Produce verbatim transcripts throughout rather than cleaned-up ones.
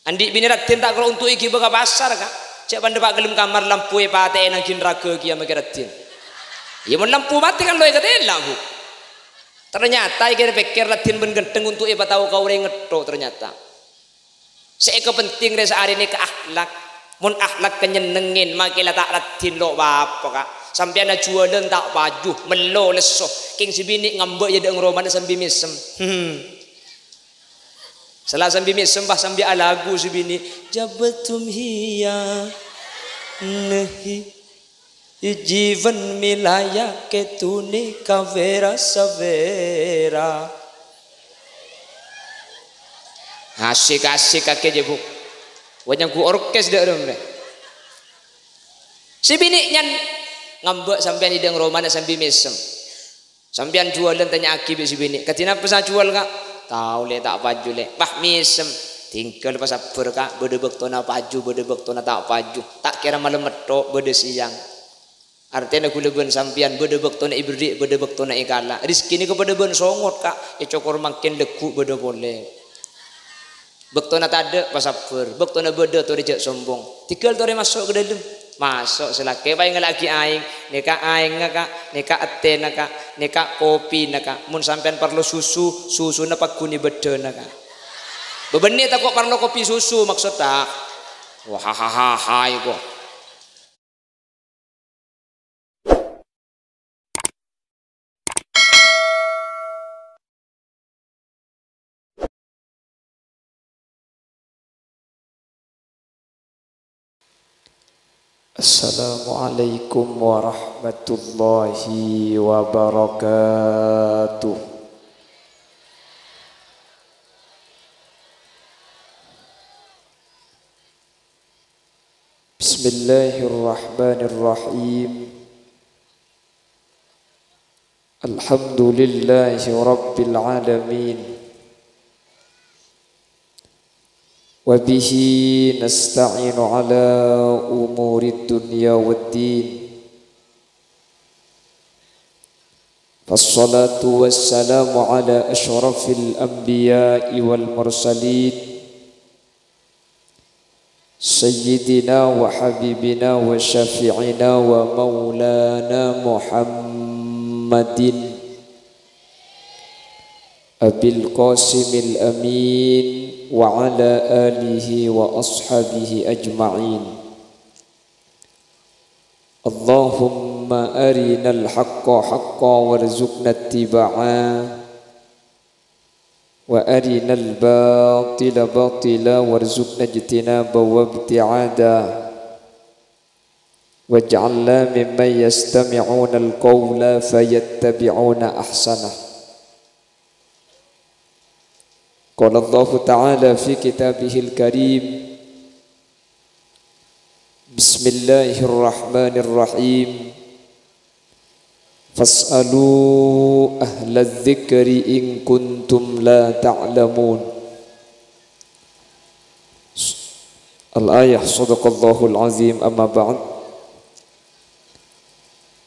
Andi' binè raddhin ta' karo onto'è èghibâ ka pasar, Ka'. Jhâ' pandhâ pa' ghellem kamar lampu èpatè'è nangghing raghâ kèya makè raddhin. Iyâ, mon lampu matè kan lo' èkatèla', Bu. Ternyata èkèr-pèkkèr raddhin bân ghenteng onto'è èpatao ka orèng ngetto ternyata. Sè èkapenting rè saarèna ka akhlak. Mon akhlak kanyennengngèn, makè la ta' raddhin lo' pa-apa, Ka'. Sampèyan ajhuwâlân ta' paju, mello lesso. Kèng sè binè' ngambâ' è adâ'na romana sambi mèsem. Hmm. Sala sambi mèsem, pas sambi alagu sè binè', "Jabtum hiya nahi, ijiban milaya ketuni kawera sawera." Asik-asik kakè jâ, Bu. Wah, nyanggu orkes dâ' remma. Sè binè' nyan ngambâ' sampèyan è adâ'na romana sambi mèsem. Sampèyan jhuwâlân tanya'aghi bi' sè binè', "Kadhi napa sè ajhuwâl, Ka'?" "Tao, Lè', ta' paju, Lè'." "Wah, mèsem." "Tinggal pasabbhâr, Ka', bâdâ bâktona paju, bâdâ bâktona ta' paju. Ta' kèra malem metto, bâdâ sèyang. Artèna ghulâ bân sampèyan bâdâ bâktona èberri', bâdâ bâktona èkala'. Rejhekkè nèka padâ bân songot, Ka', ècokor mangkèn lagghu' bâdâ polè." Bâktona tadâ', pasabbhâr. Bâktona bâdâ, torè jhâ' sombong. Tèghâl torè maso' ka dâlem. Maso' sè lakè, pas èngalla'aghi aèng. "Nèka aèngnga, Ka'. Nèka ètèna, Ka'. Nèka kopina, Ka'. Mon sampèyan parlo susu, susuna pagghun è bâddhâna, Ka'." Bâbânnè tako' parlo kopi susu, maksodda. Wah, ha, ha, ha, ha, iko. Assalamualaikum warahmatullahi wabarakatuh. Bismillahirrahmanirrahim. Alhamdulillahi rabbil alamin. Wa bihi nasta'inu ala umurid dunya wad din. Wassalatu wassalamu ala asyrafil anbiya'i wal mursalin. Sayyidina wa habibina wa syafi'ina wa maulana Muhammadin Abil Qasimil Amin wa ala alihi wa ashabihi ajma'in. Allahumma arinal haqqa haqqa warzuqna ittiba'a. Wa arinal batila batila warzuqna ijtinaba wa ibti'ada. Waj'alna mimman yastami'unal qawla fayattabi'una ahsanah. Qala Allahu ta'ala fi kitabihil karim, Bismillahirrahmanirrahim. Fas'alu ahla dzikri in kuntum la ta'lamun. Al-ayah, sadaqallahul azim, amma ba'd.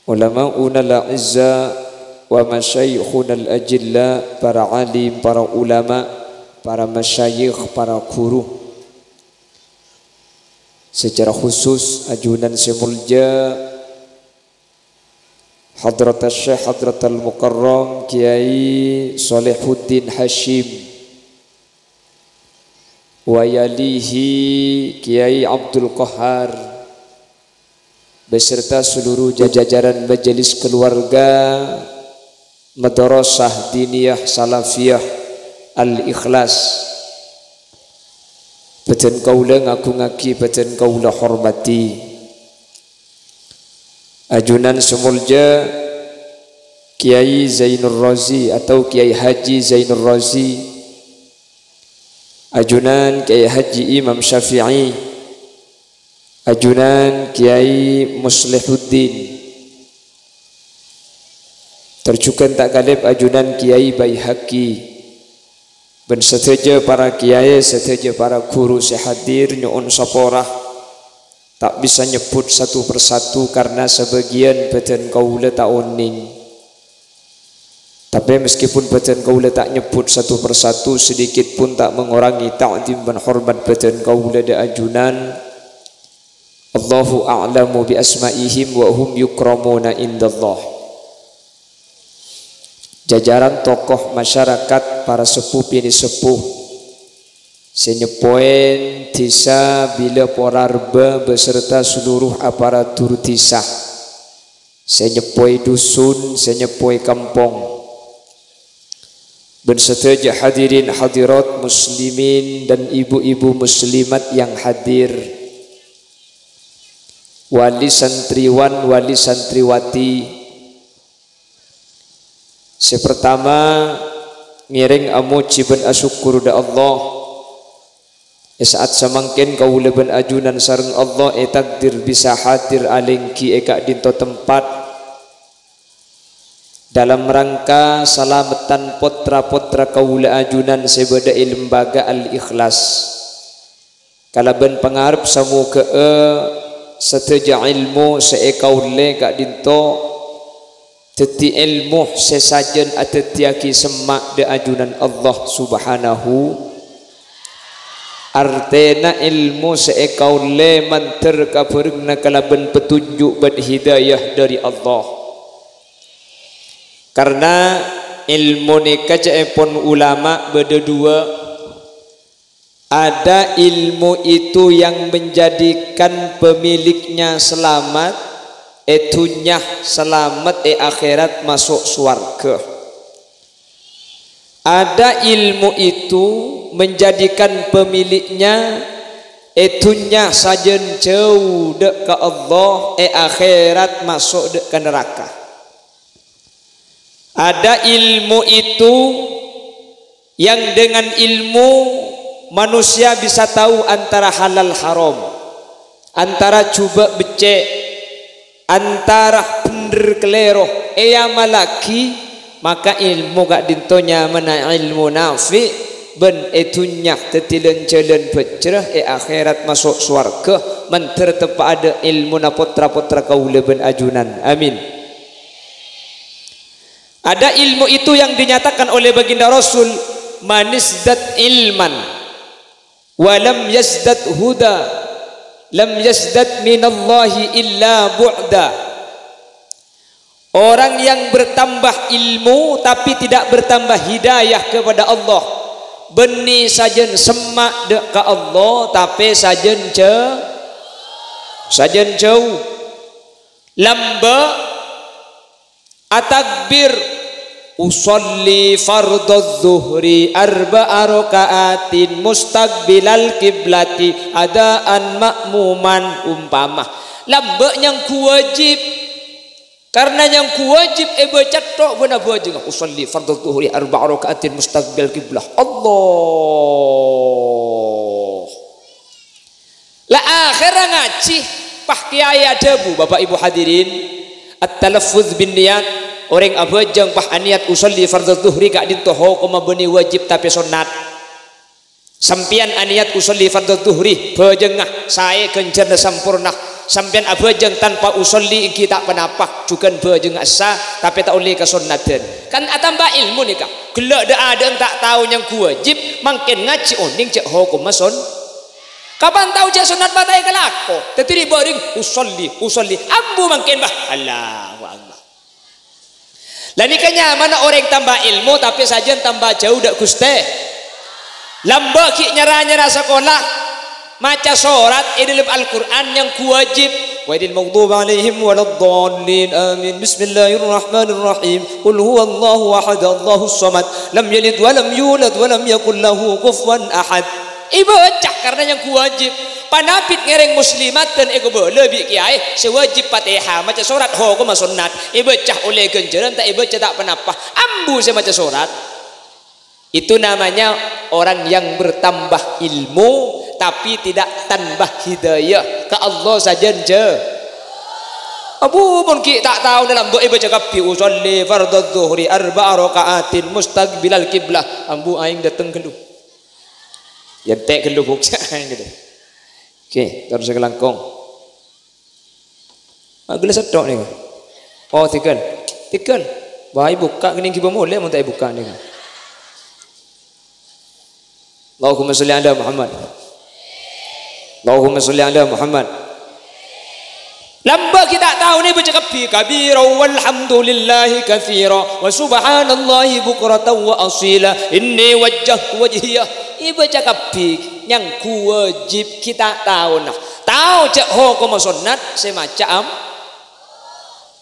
Ulama'unal a'izza wa masyayikhunal ajilla, para alim, para ulama, para masyayikh, para guru. Secara khusus, ajunan sè molja, Hadratus Syekh Hadratal Mukarram Kiai Shalihuddin Hasyim, wa yalihi Kiai Abdul Qahar, beserta seluruh jajaran majelis keluarga Madrasah Diniyah Salafiyah Al-Ikhlas. Bâdhân kaulâ ngagungaghi, bâdhân kaulâ hormadhi. Ajunan sè molja Kiai Zainur Razi atau Kiai Haji Zainur Razi, ajunan Kiai Haji Imam Syafi'i, ajunan Kiai Muslihuddin, tor jhughân ta' ghâlib ajunan Kiai Baihaqi, bân sadhâjâ para kiai, sadhâjâ para ghuru sè hadir, nyo'on sapora. Ta' bisa nyebbhut satu persatu karna sabâgiyân bâdhân kaulâ ta' onèng. Tapè meskipun bhâdhân kaulâ ta' nyebbhut satu persatu, sedikit pun ta' mengurangi ta'zim bân hormat bhâdhân kaulâ dâ' ajunan. Allahu a'lamu bi asma'ihim wa hum yukramuna indallah. Jajaran tokoh masyarakat, para seppo binè' seppo, sè nyeppowè dhisa Bila Porarebba beserta seluruh aparatur dhisa, sè nyeppowè dusun, sè nyeppowè kampong, bân sadhâjâ hadirin hadirat muslimin dan ibu-ibu muslimat yang hadir, wali santriwan, wali santriwati. Sè partama, ngèrèng amojhi bân asokkor dâ' Allah. È sa'at samangkèn kaulâ bân ajunan sareng Allah ètakdir bisa hadir alèngghi è ka'dinto tempat dalam rangka salameddhân potra-potra kaulâ ajunan sè bâdâ è Lembaga Al-Ikhlas. Kalabân pangarep samogâ'â sadhâjâ èlmo sè èkaollè ka'dinto dhâddhi èlmo sè sajân adhâddhiyâghi semma' dâ' ajunan Allah Subhanahu. Artèna èlmo sè èkaollè mandhâr ka bhârengngana kalabân petunjuk bân hidayah dâri Allah. Karna èlmo nèka ca'èpon ulama bâdâ duwâ'. Ada ilmu itu yang menjadikan pemiliknya selamat, è dhunnya selamat, è akhèrat maso' sowarghâ. Ada ilmu itu menjadikan pemiliknya è dhunnya sajân jâu dâ' ka Allah, è akhèrat maso' dâ' ka naraka. Ada ilmu itu yang dengan ilmu manusia bisa tahu antara halal haram, antara jhubâ' beccè', antara bhendher kalèro, èamallaghi, maka ilmu ka'dinto nyamana ilmu nafi', bân è dhunnya dhâddhi lan-jhâlân bhâjjhrâ, è akhèrat maso' sowarghâ, mandhâr teppa' adâ' ilmuna potra-potra kaulâ bân ajunan. Amin. Ada ilmu itu yang dinyatakan oleh baginda Rasul, "Manizdad ilman, wa lam yazdad huda, lam yazdad minallahi illa bu'da." Orang yang bertambah ilmu tapi tidak bertambah hidayah kepada Allah, bânnè sajân semma' dâ' ka Allah, tapè sajân jâ-, sajân jâu. Lambâ' atakbir, "Usalli fardhadz zuhri arba'a raka'atin mustaqbilal kiblati adaan ma'muman," umpama. Lambâ' nyangghu wajib. Karna nyangghu wajib èbâca tho' bân abhâjâng. "Usalli fardhadz zuhri arba'a raka'atin mustaqbilal kiblah." Allah. La akhèrra ngajhi, pas kèyaè adhâbu, Bapak Ibu hadirin, at-talaffuz bin niyat, orèng abhâjâng pas aniyat usalli fardhu dhuhri ka'dinto hokomma bânnè wajib tapè sonnat. Sampèyan aniyat usalli fardhu dhuhri, bhâjângnga saè ghânjhârânna samporna. Sampèyan abhâjâng tanpa usalli èngghi ta' ponapa, jhughân bhâjângnga essa, tapè ta' ollè kasonnadhân. Kan atamba èlmo nèka, ghellâ' dâ'-adâ'ân ta' tao nyangghu wajib, mangkèn ngajhi onèng jâ' hokomma son-, Kapan tao jâ' sonnat mata'è kalako? Dhâddhi rè-bârèng, "Usolli, usolli." Ambu mangkèn, bâh. Allahu Akbar. La nèka nyamana orèng tamba èlmo, tapè sajân tamba jâu dâ' Ghustè. Lambâ' ghi' nyara-nyara sakola. Maca sorat è dâlem Al-Qur'an nyangghu wajib. "Ghairil maghdubi 'alaihim waladdallin. Amin. Bismillahirrahmanirrahim. Qul huwallahu ahad, Allahus samad. Lam yalid wa lam yulad wa lam yakul lahu kufuwan ahad." Èbâca karna nyangghu wajib. Panapit ngèrèng muslimat dhân èkobâlâ bi' kèyaè sè wajib Fatihah, maca sorat hokomma sonnat. Èbâca ollè ghânjhârân, ta' èbâca ta' ponapa. Ambu sè maca sorat. Itu namanya orang yang bertambah ilmu, tapi tidak tambah hidayah. Ka Allah sajân jâ-, Abu, mon ghi' ta' taona lambâ' èbâca kabbhi, "Usolli fardhadz dhuhri arba'a raka'atin mustaqbilal kiblah." Ambu aèng dâteng ghâllu. Yènte' ghâllu bukjâ aèng ghâllu. Oke, terros kalangkong. Ah, ghellâ' sèttong nèko. Oh, tèghâl. Tèghâl. Wah, èbukka' kènèng ghibâ molè mon ta' èbukka' nèka. Allahumma sholli ala Muhammad. Allahumma sholli ala Muhammad. Lambâ' ghi' ta' tao nè bâca kabbhi, kabira walhamdulillahi katsira wa subhanallahi bukratan wa asila. Inni wajjahtu wajhiya. Èbâca kabbhi nyangghu wajib ghi' ta' tao na. Tao jâ' hokomma sonnat sè maca am-,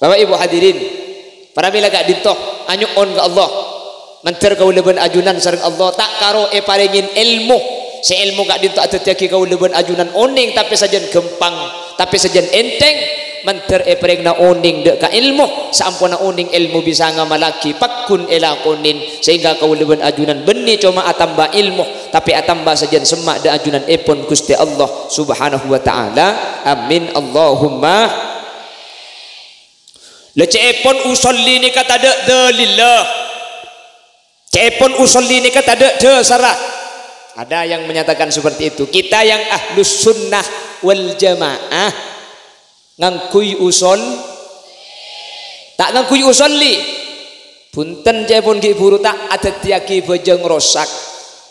Bapak Ibu hadirin, paramila ka'dinto, anyo'on ka Allah. Mandhâr kaulâ bân ajunan sareng Allah ta' karo èparèngè èlmo. Sè èlmo ka'dinto adhâddhiyâghi kaulâ bân ajunan onèng tapè sajân ghâmpang, tapè sajân ènthèng. Mandhâr èparèngana onèng dâ' ka èlmo, saamponna onèng èlmo bisa ngamallaghi, pagghun èlakonè, sehingga kaulâ bân ajunan bânnè coma atamba èlmo, tapè atamba sajân semma' dâ' ajunanèpon Ghustè Allah Subhanahu wa Ta'ala. Amin, Allahumma. La ca'èpon usolli nèka tadâ' dalilla. Ca'èpon usolli nèka tadâ' dhâsarra. Ada yang menyatakan seperti itu. Kita yang ahlus sunnah wal jamaah ngangghuy usol-, ta' ngangghuy usolli. Bhunten ca'èpon ghi' bhuru ta' adhâddhiyâghi bhâjâng rosak.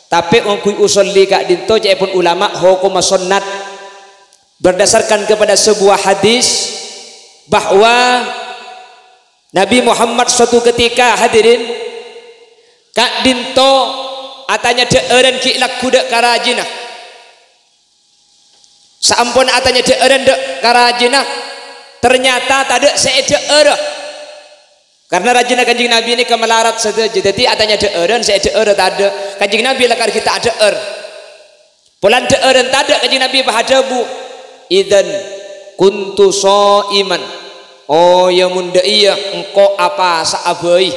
Tapè ngangghuy usolli ka'dinto ca'èpon ulama hokomma sonnat. Berdasarkan kepada sebuah hadis bahwa Nabi Muhammad suatu ketika, hadirin, ka'dinto atanya dhâ'ârân ghi' lagghu dâ' ka rajina. Saampon atanya dhâ'ârân dâ' ka rajina, ternyata tadâ' sè èdhâ'ârâ. Karna rajina Kanjeng Nabi nèka malarat sadhâjâ, dhâddhi atanya dhâ'ârân sè èdhâ'ârâ tadâ'. Kanjeng Nabi lakar ghi' ta' adhâ'âr. Polana dhâ'ârân tadâ', Kanjeng Nabi pas adhâbu, "Idzan kuntu sha'iman." Oh, ya mon dâ' iyâ, engko' apasa'a bhâi.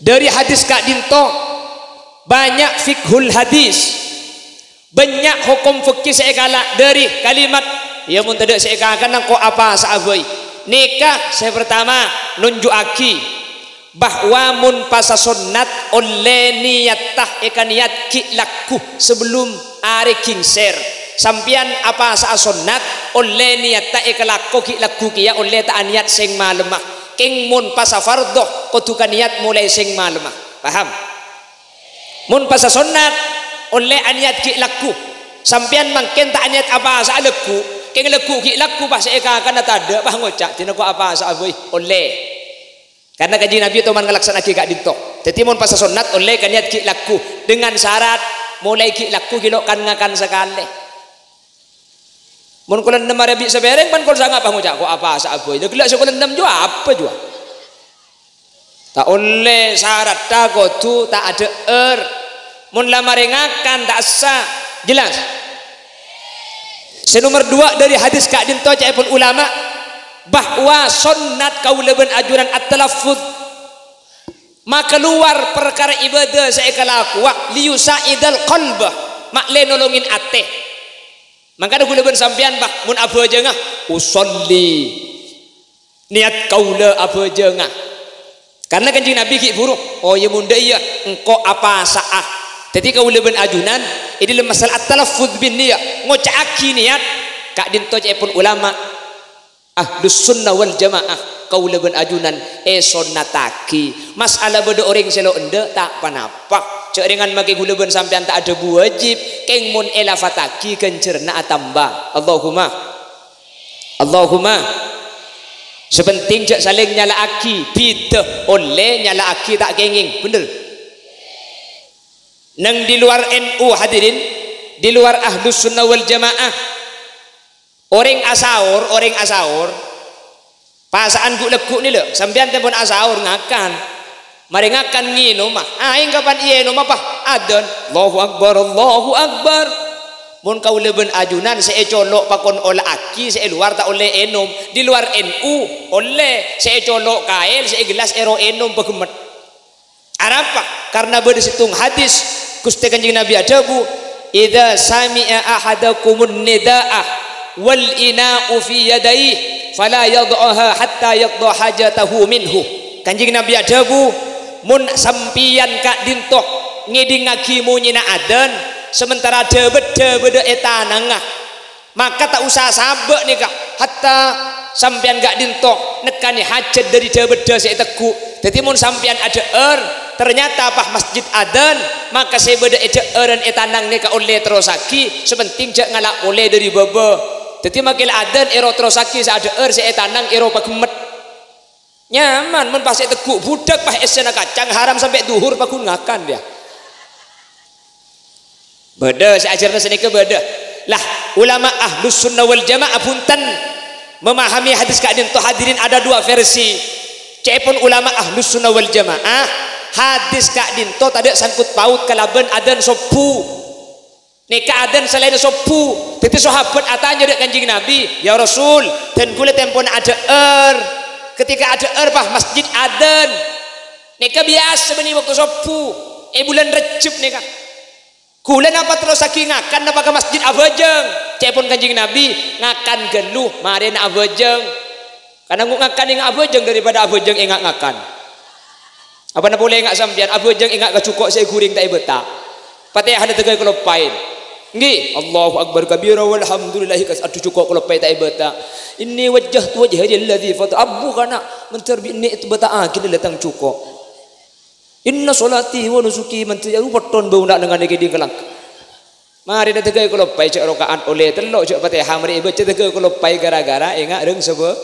Dâri hadis ka'dinto, bânnya' fiqhul hadis. Bânnya' hokom fikih sè èkala' dâri kalimat, "Ya mon tadâ' sè èkakana, engko' apasa'a bhâi." Nèka sè partama, nonjhu'aghi bahwa mon pasa sonnat ollè niyatta èkaniyat ghi' lagghu sabellum arè ghingsèr. Sampèyan apasa'a sonnat ollè niyatta èkalako ghi' lagghu kèya ollè ta' aniyat sèng malemma. Kèng mon pasa fardhu kodhu kaniyat molaè sèng malemma. Paham? Mon pasa sonnat ollè aniyat ghi' lagghu. Sampèyan mangkèn ta' aniyat apasa'a lagghu, kèng lagghu ghi' lagghu pas sè èkakana tadâ', pas ngoca', "Dina ko' apasa'a bhâi." Ollè. Karna Kanjeng Nabi toman ngalaksana'aghi ka'dinto. Dhâddhi mon pasa sonnat ollè kaniyat ghi' lagghu, dengan syarat molaè ghi' lagghu ghi' lo' kan-ngakan sakalè. Mon kol ennem arè bi' sapèrèng, pan kol sanga' pas ngoca', "Ko' apasa'a bhâi." Lah ghellâ' sè kol ennem jhuwa apa jhuwa? Ta' ollè, saratta kodhu ta' adhâ'âr. Mon la marè ngakan ta' essa. Jelas? Sè nomer duwâ' dâri hadis ka'dinto ca'èpon ulama, bahwa sonnat kaulâ bân ajunan at-talaffuz. Makalowar parkara ibâdâ sè èkalakowa liyusa'idal qalba, ma'lè nolongè atè. Mangkana kaulâ bân sampèyan, Pak, mon abhâjânga, "Usolli." Niyat kaulâ abhâjânga. Karna Kanjeng Nabi ghi' bhuru, "Oh, ya mon dâ' iyâ, engko' apasa'a." Dhâddhi kaulâ bân ajunan, è dâlem masalah at-talaffuz bin niyah, ngoca'aghi niyat, ka'dinto ca'èpon ulama, Ahlus Sunnah wal Jamaah, kaulâ bân ajunan èsonnataghi. Mas'ala bâdâ orèng sè lo' endâ', ta' ponapa. Jhâ' rèngan makè kaulâ bân sampèyan ta' adhâbu wajib, kèng mon èlafataghi ghânjhârânna atamba. Allahumma. Allahumma. Sè pentèng jhâ' salèng nyala'aghi, bhidhâ ollè nyala'aghi ta' kèngèng, bhender? Neng di luar N U, hadirin, di luar Ahlus Sunnah wal Jamaah, Orèng asaor, orèng asaor. Pasa'an ghu'-lagghu' nè, lho. Sampèyan tempon asaor ngakan. Marè ngakan ngènoma. Aèng kapan èyènoma, pas adzan. Allahu Akbar, Allahu Akbar. Mon kaulâ bân ajunan sè ècolo' pakon ola'aghi, sè è luar ta' ollè ènom. Di luar N U ollè, sè ècolo' kaèl, sè è gellas èro ènom paghemmet. Arapa? Karna bâdâ sèttong hadis, Ghustè Kanjeng Nabi adhâbu, "Idza sami'a ahadukumun nida'a wal ina'u fi yadaihi, fala yadha'aha hatta yaqdha hajatahu minhu." Kanjeng Nabi adhâbu, "Mon sampèyan ka'dinto ngèdingngaghi monyèna adzan, samentara dhâ-, bâddhâ bâdâ è tanangnga, Maka ta' osa sabâ' nèka, hatta sampèyan ka'dinto nèkkanè hajhât dhâri dhâ-bâddhâ sè ètegghu'. Dhâddhi mon sampèyan adhâ'âr, ternyata pas masjid adzan, maka sè bâdâ è dhâ'ârân ètanang nèka ollè terrossaghi, sè penting jhâ' ngala' polè dhâri bâbâ. Dhâddhi makè la adzan èro terrossaghi sè adhâ'âr sè ètanang èro paghemmet. Nyaman, mon pas ètegghu' budhâk, pas èssèna kacang, haram sampè' dhuhur, paghun ngakan, yâ. Bâdâ, sè ajhârna sanèka bâdâ. Lah, ulama Ahlus Sunnah wal Jamaah bhunten memahami hadis ka'dinto, hadirin, ada dua versi. Ca'èpon ulama Ahlus Sunnah wal Jamaah, hadis ka'dinto tadâ' sangkut paut kalabân adzan sobbhu. Nèka adzan salaènna sobbhu. Dhâddhi sahabat atanya dâ' Kanjeng Nabi, "Ya Rasul, dân kaulâ tempona adhâ'âr. Ketika adhâ'âr, pas masjid adzan. Nèka biyasa bânnè bâkto sobbhu, è bulân Rejjeb nèka. Kaulâ napa terrossaghi ngakan napa ka masjid abhâjâng?" Ca'èpon Kanjeng Nabi, "Ngakan ghâllu, marèna abhâjâng." Karna ngu-, ngakan enga' abhâjâng daripada abhâjâng enga' ngakan. Apana polè enga' sampèyan, abhâjâng enga' ka jhuko' sè èghuring ta' èbâta'. Fatihana dâgghâ èkaloppaè. Ngghi, Allahu Akbar kabira walhamdulillahi kas-, adhu jhuko' kaloppaè ta' èbâta'. Inni wajjahtu wajhiya lilladzi fata-, abbhu kana', mandhâr binè' èbâta'aghi dâlâ tang jhuko'. Inna sholati wa nusuki, mandhâr ya, potton bâuna nengngana kèdhing kalangkè. Marèna dâgghâ èkaloppaè, jhâ' raka'at ollè tello', jhâ' Fatihah marè èbâca dâgghâ èkaloppaè ghârâ-ghârâ enga' rèng sabâ.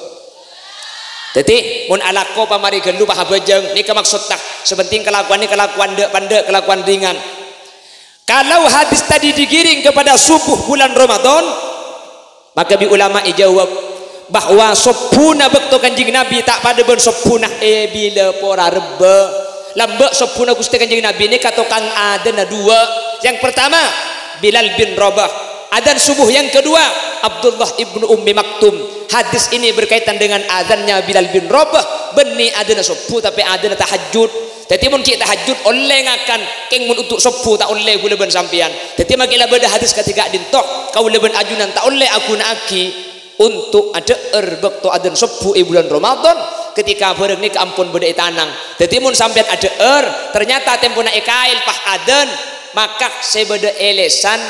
Dhâddhi, mon alako pamarè ghâllu pas abhâjâng, nèka maksodda. Sè penting kalakowanna kalakowan dâ'-pandâ', kalakowan ringan. Kalau hadis tadi digiring kepada subuh bulan Ramadan, maka bi' ulama èjâwâb bahwa sobbhuna bâkto Kanjeng Nabi ta' padâ bân sobbhuna è bilâ pora rebbhâ. Lambâ' sobbhuna Ghustè Kanjeng Nabi nèka tokang adzanna duwâ'. Yang pertama, Bilal bin Rabah. Adzan subuh yang kedua, Abdullah ibnu Ummi Maktum. Hadis ini berkaitan dengan adzannya Bilal bin Rabah. Bânnè adzanna sobbhu, tapè adzanna tahajjud. Dhâddhi, mon ghi' tahajjud, ollè ngakan, kèng mon untuk sobbhu ta' ollè kaulâ bân sampèyan. Dhâddhi, makè la bâdâ hadis kadhi ka'dinto, kaulâ bân ajunan ta' ollè aghuna'aghi untuk adhâ'âr bâkto adzan sobbhu è bulân Ramadan, ketika bârâng nèka ampon bâdâ è tanang. Dhâddhi, mon sampèyan adhâ'âr, ternyata tempona èkaèl pas adzan, maka sè bâdâ è lèsan,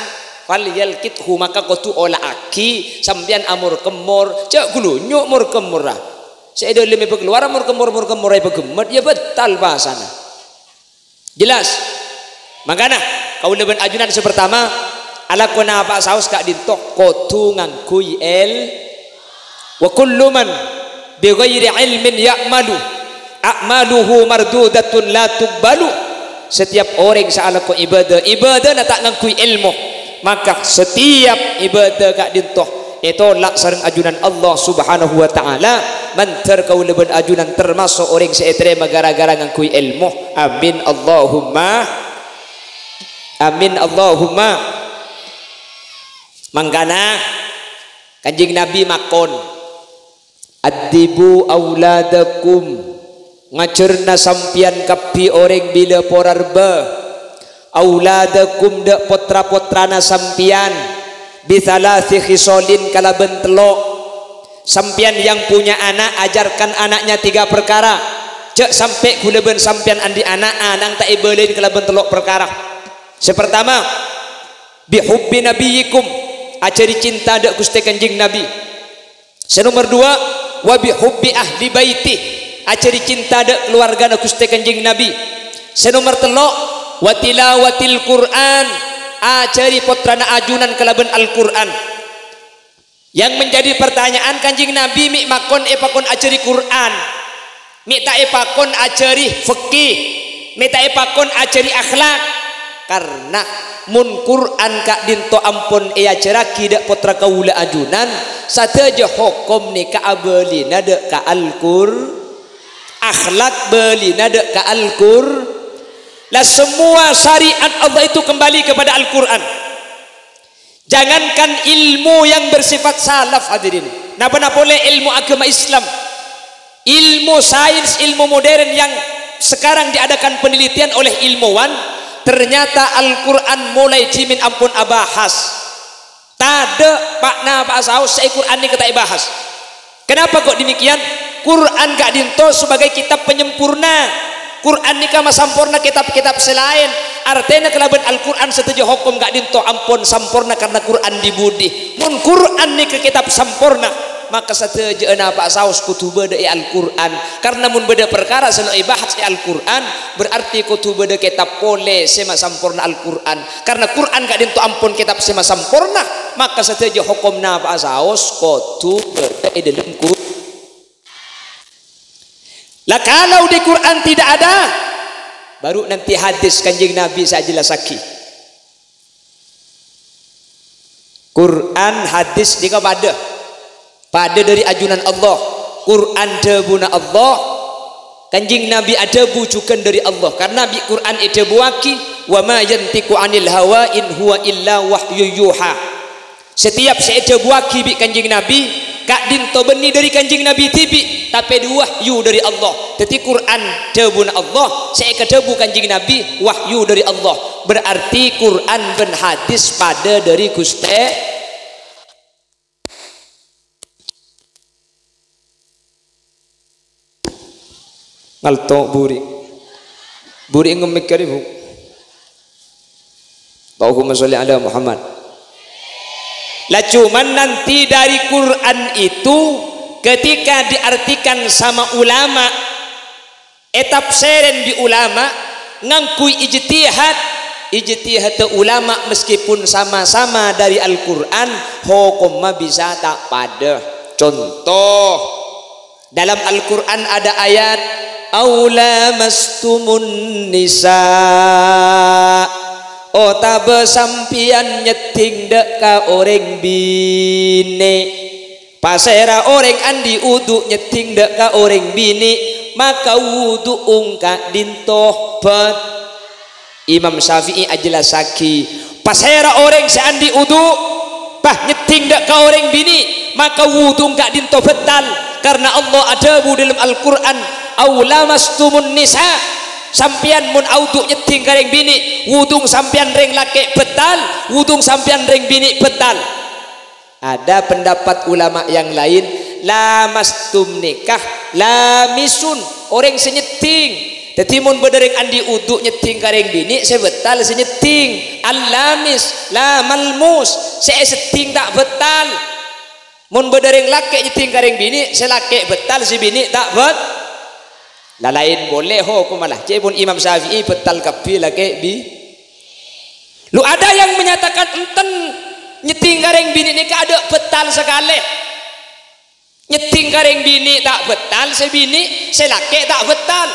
"Falyalqithu," maka kodhu ola'aghi, sampèyan amor-kemmor, jhâ' ghâlunyo' mor-kemmorra. Sè è dâlem èpakalowar mor-kemmor-mor-kemmorra èpaghemmet, ya bâtal pasana. Jelas? Mangkana, kaulâ bân ajunan sè pertama, alako napa'a saos ka'dinto kodhu ngangghuy èl-, "Wa kullu man bi ghairi ilmin ya'malu, a'maluhu mardudatun la tuqbalu." Setiap orèng sè alako ibadah, ibadahna ta' ngangghuy èlmo, maka setiap ibadah ka'dinto ètolak sareng ajunan Allah Subhanahu wa Ta'ala. Mandhâr kaulâ bân ajunan tamaso' orèng sè ètarèma ghârâ-ghârâ ngangghuy èlmo. Amin, Allahumma amin, Allahumma. Mangkana, Kanjeng Nabi makon, "Addibu auladakum," ngajhârna sampèyan kabbhi orèng bilâ pora rebbhâ, "auladakum," dâ' pottra-pottrana sampèyan, "bi tsalatsi khisalin," kalabân tello'. Sampèyan yang punya anak, ajarkan anaknya tiga perkara. Jhâ' sampè' kaulâ bân sampèyan andi' ana', ana'na ta' èbâlâi kalabân tello' perkara. Sè pertama, "Bi hubbi nabiyyikum," ajhâri cinta dâ' Ghustè Kanjeng Nabi. Sè nomer duwâ', "Wa bi hubbi ahli baiti," ajhâri cinta dâ' kalowargana Ghustè Kanjeng Nabi. Sè nomer tello', "Wa tilawatil Qur'an," ajhâri pottrana ajunan kalabân Al-Qur'an. Yang menjadi pertanyaan, Kanjeng Nabi mè' makon èpakon ajhâri Qur'an, mè' ta' èpakon ajhâri fikih, mè' ta' èpakon ajhâri akhlak. Karna mon Qur'an ka'dinto ampon èajhârraghi dâ' pottra kaulâ ajunan, sadhâjâ hokom nèka abâlina dâ' ka Al-Qur-, akhlak bâlina dâ' ka Al-Qur-, la, semua syariat Allah itu kembali kepada Al-Qur'an. Jangankan ilmu yang bersifat salaf, hadirin. Napa-napa polè ilmu agama Islam. Ilmu sains, ilmu modern yang sekarang diadakan penelitian oleh ilmuwan, ternyata Al-Qur'an molaè dhimèn ampon abahas. Tadâ' pa'-napa'a saos sè è Qur'an nèka ta' èbahas. Kenapa kok demikian? Qur'an ka'dinto sebagai kitab penyempurna. Qur'an nèka masamporna kètab-kètab sè laèn. Artèna kalabân Al-Qur'an sadhâjâ hokom ka'dinto ampon samporna karna Qur'an dhi-budhi. Mon Qur'an nèka kètab samporna, maka sadhâjâ napa'a saos kodhu bâdâ è Al-Qur'an. Karna mon bâdâ parkara sè lo' èbahas è Al-Qur'an, berarti kodhu bâdâ kètab polè sè masamporna Al-Qur'an. Karna Qur'an ka'dinto ampon kètab sè masamporna, maka sadhâjâ hokom napa'a saos kodhu bâdâ è dâlem Qur-, La kalau di Quran tidak ada, baru nanti hadis Kanjeng Nabi sè ajellassaghi. Quran, hadis nèka padâ. Padâ dâri ajunan Allah. Quran dhâbuna Allah. Kanjeng Nabi adhâbu jhughân dâri Allah. Karna bi' Quran èdhâbuwaghi, "Wa ma yantiqu 'anil hawa in huwa illa wahyu yuha." Setiap sè èdhâbuwaghi bi' Kanjeng Nabi, ka'dinto bânnè dâri Kanjeng Nabi dhibi', tapè dhu wahyu dâri Allah. Dhâddhi Quran dhâbuna Allah, sè èkadhâbu Kanjeng Nabi wahyu dâri Allah. Berarti Quran bân hadis padâ dâri Ghustè. Ngalto buri. Buri ngemmik kari, Bu. Allahumma sholli ala Muhammad. Lah, cuman nanti dari Quran itu ketika diartikan sama ulama, ètafsèrèn bi' ulama ngangghuy ijtihad, ijtihad ulama meskipun sama-sama dari Al-Quran, hokomma bisa ta' padâ. Conto, dalam Al-Quran ada ayat, "Aula mastumun nisa." Otabâ sampèyan nyeddhing dâ' ka orèng binè'. Pasèra orèng andi' wudu nyeddhing dâ' ka orèng binè', maka wudu'ung ka'dinto bât-, Imam Syafi'i ajellassaghi, pasèra orèng sè andi' wudu, pas nyeddhing dâ' ka orèng binè', maka wudu'ung ka'dinto bâtal, karna Allah adhâbu dâlem Al-Qur'an, "Au lamastumun nisa." Sampèyan mon awudu nyeddhing ka rèng binè', wudu'ung sampèyan rèng lakè' bâtal, wudu'ung sampèyan rèng binè' bâtal. Ada pendapat ulama yang lain, lamastum nikah lamisun, orèng sè nyeddhing. Dhâddhi, mon bâdâ rèng andi' wudu nyeddhing ka rèng binè', sè bâtal sè nyeddhing. Al-lamis, la malmus, sè èseddhing ta' bâtal. Mon bâdâ rèng lakè' nyeddhing ka rèng binè', sè lakè' bâtal, sè binè' ta' bât-, la laèn polè hokomma la. Ca'èpon Imam Syafi'i bâtal kabbhi lakè' bi-, Lu ada yang menyatakan enten nyeddhing ka rèng binè' nèka adâ' bâtal sakalè. Nyeddhing ka rèng binè' ta' bâtal, sè binè', sè lakè' ta' bâtal.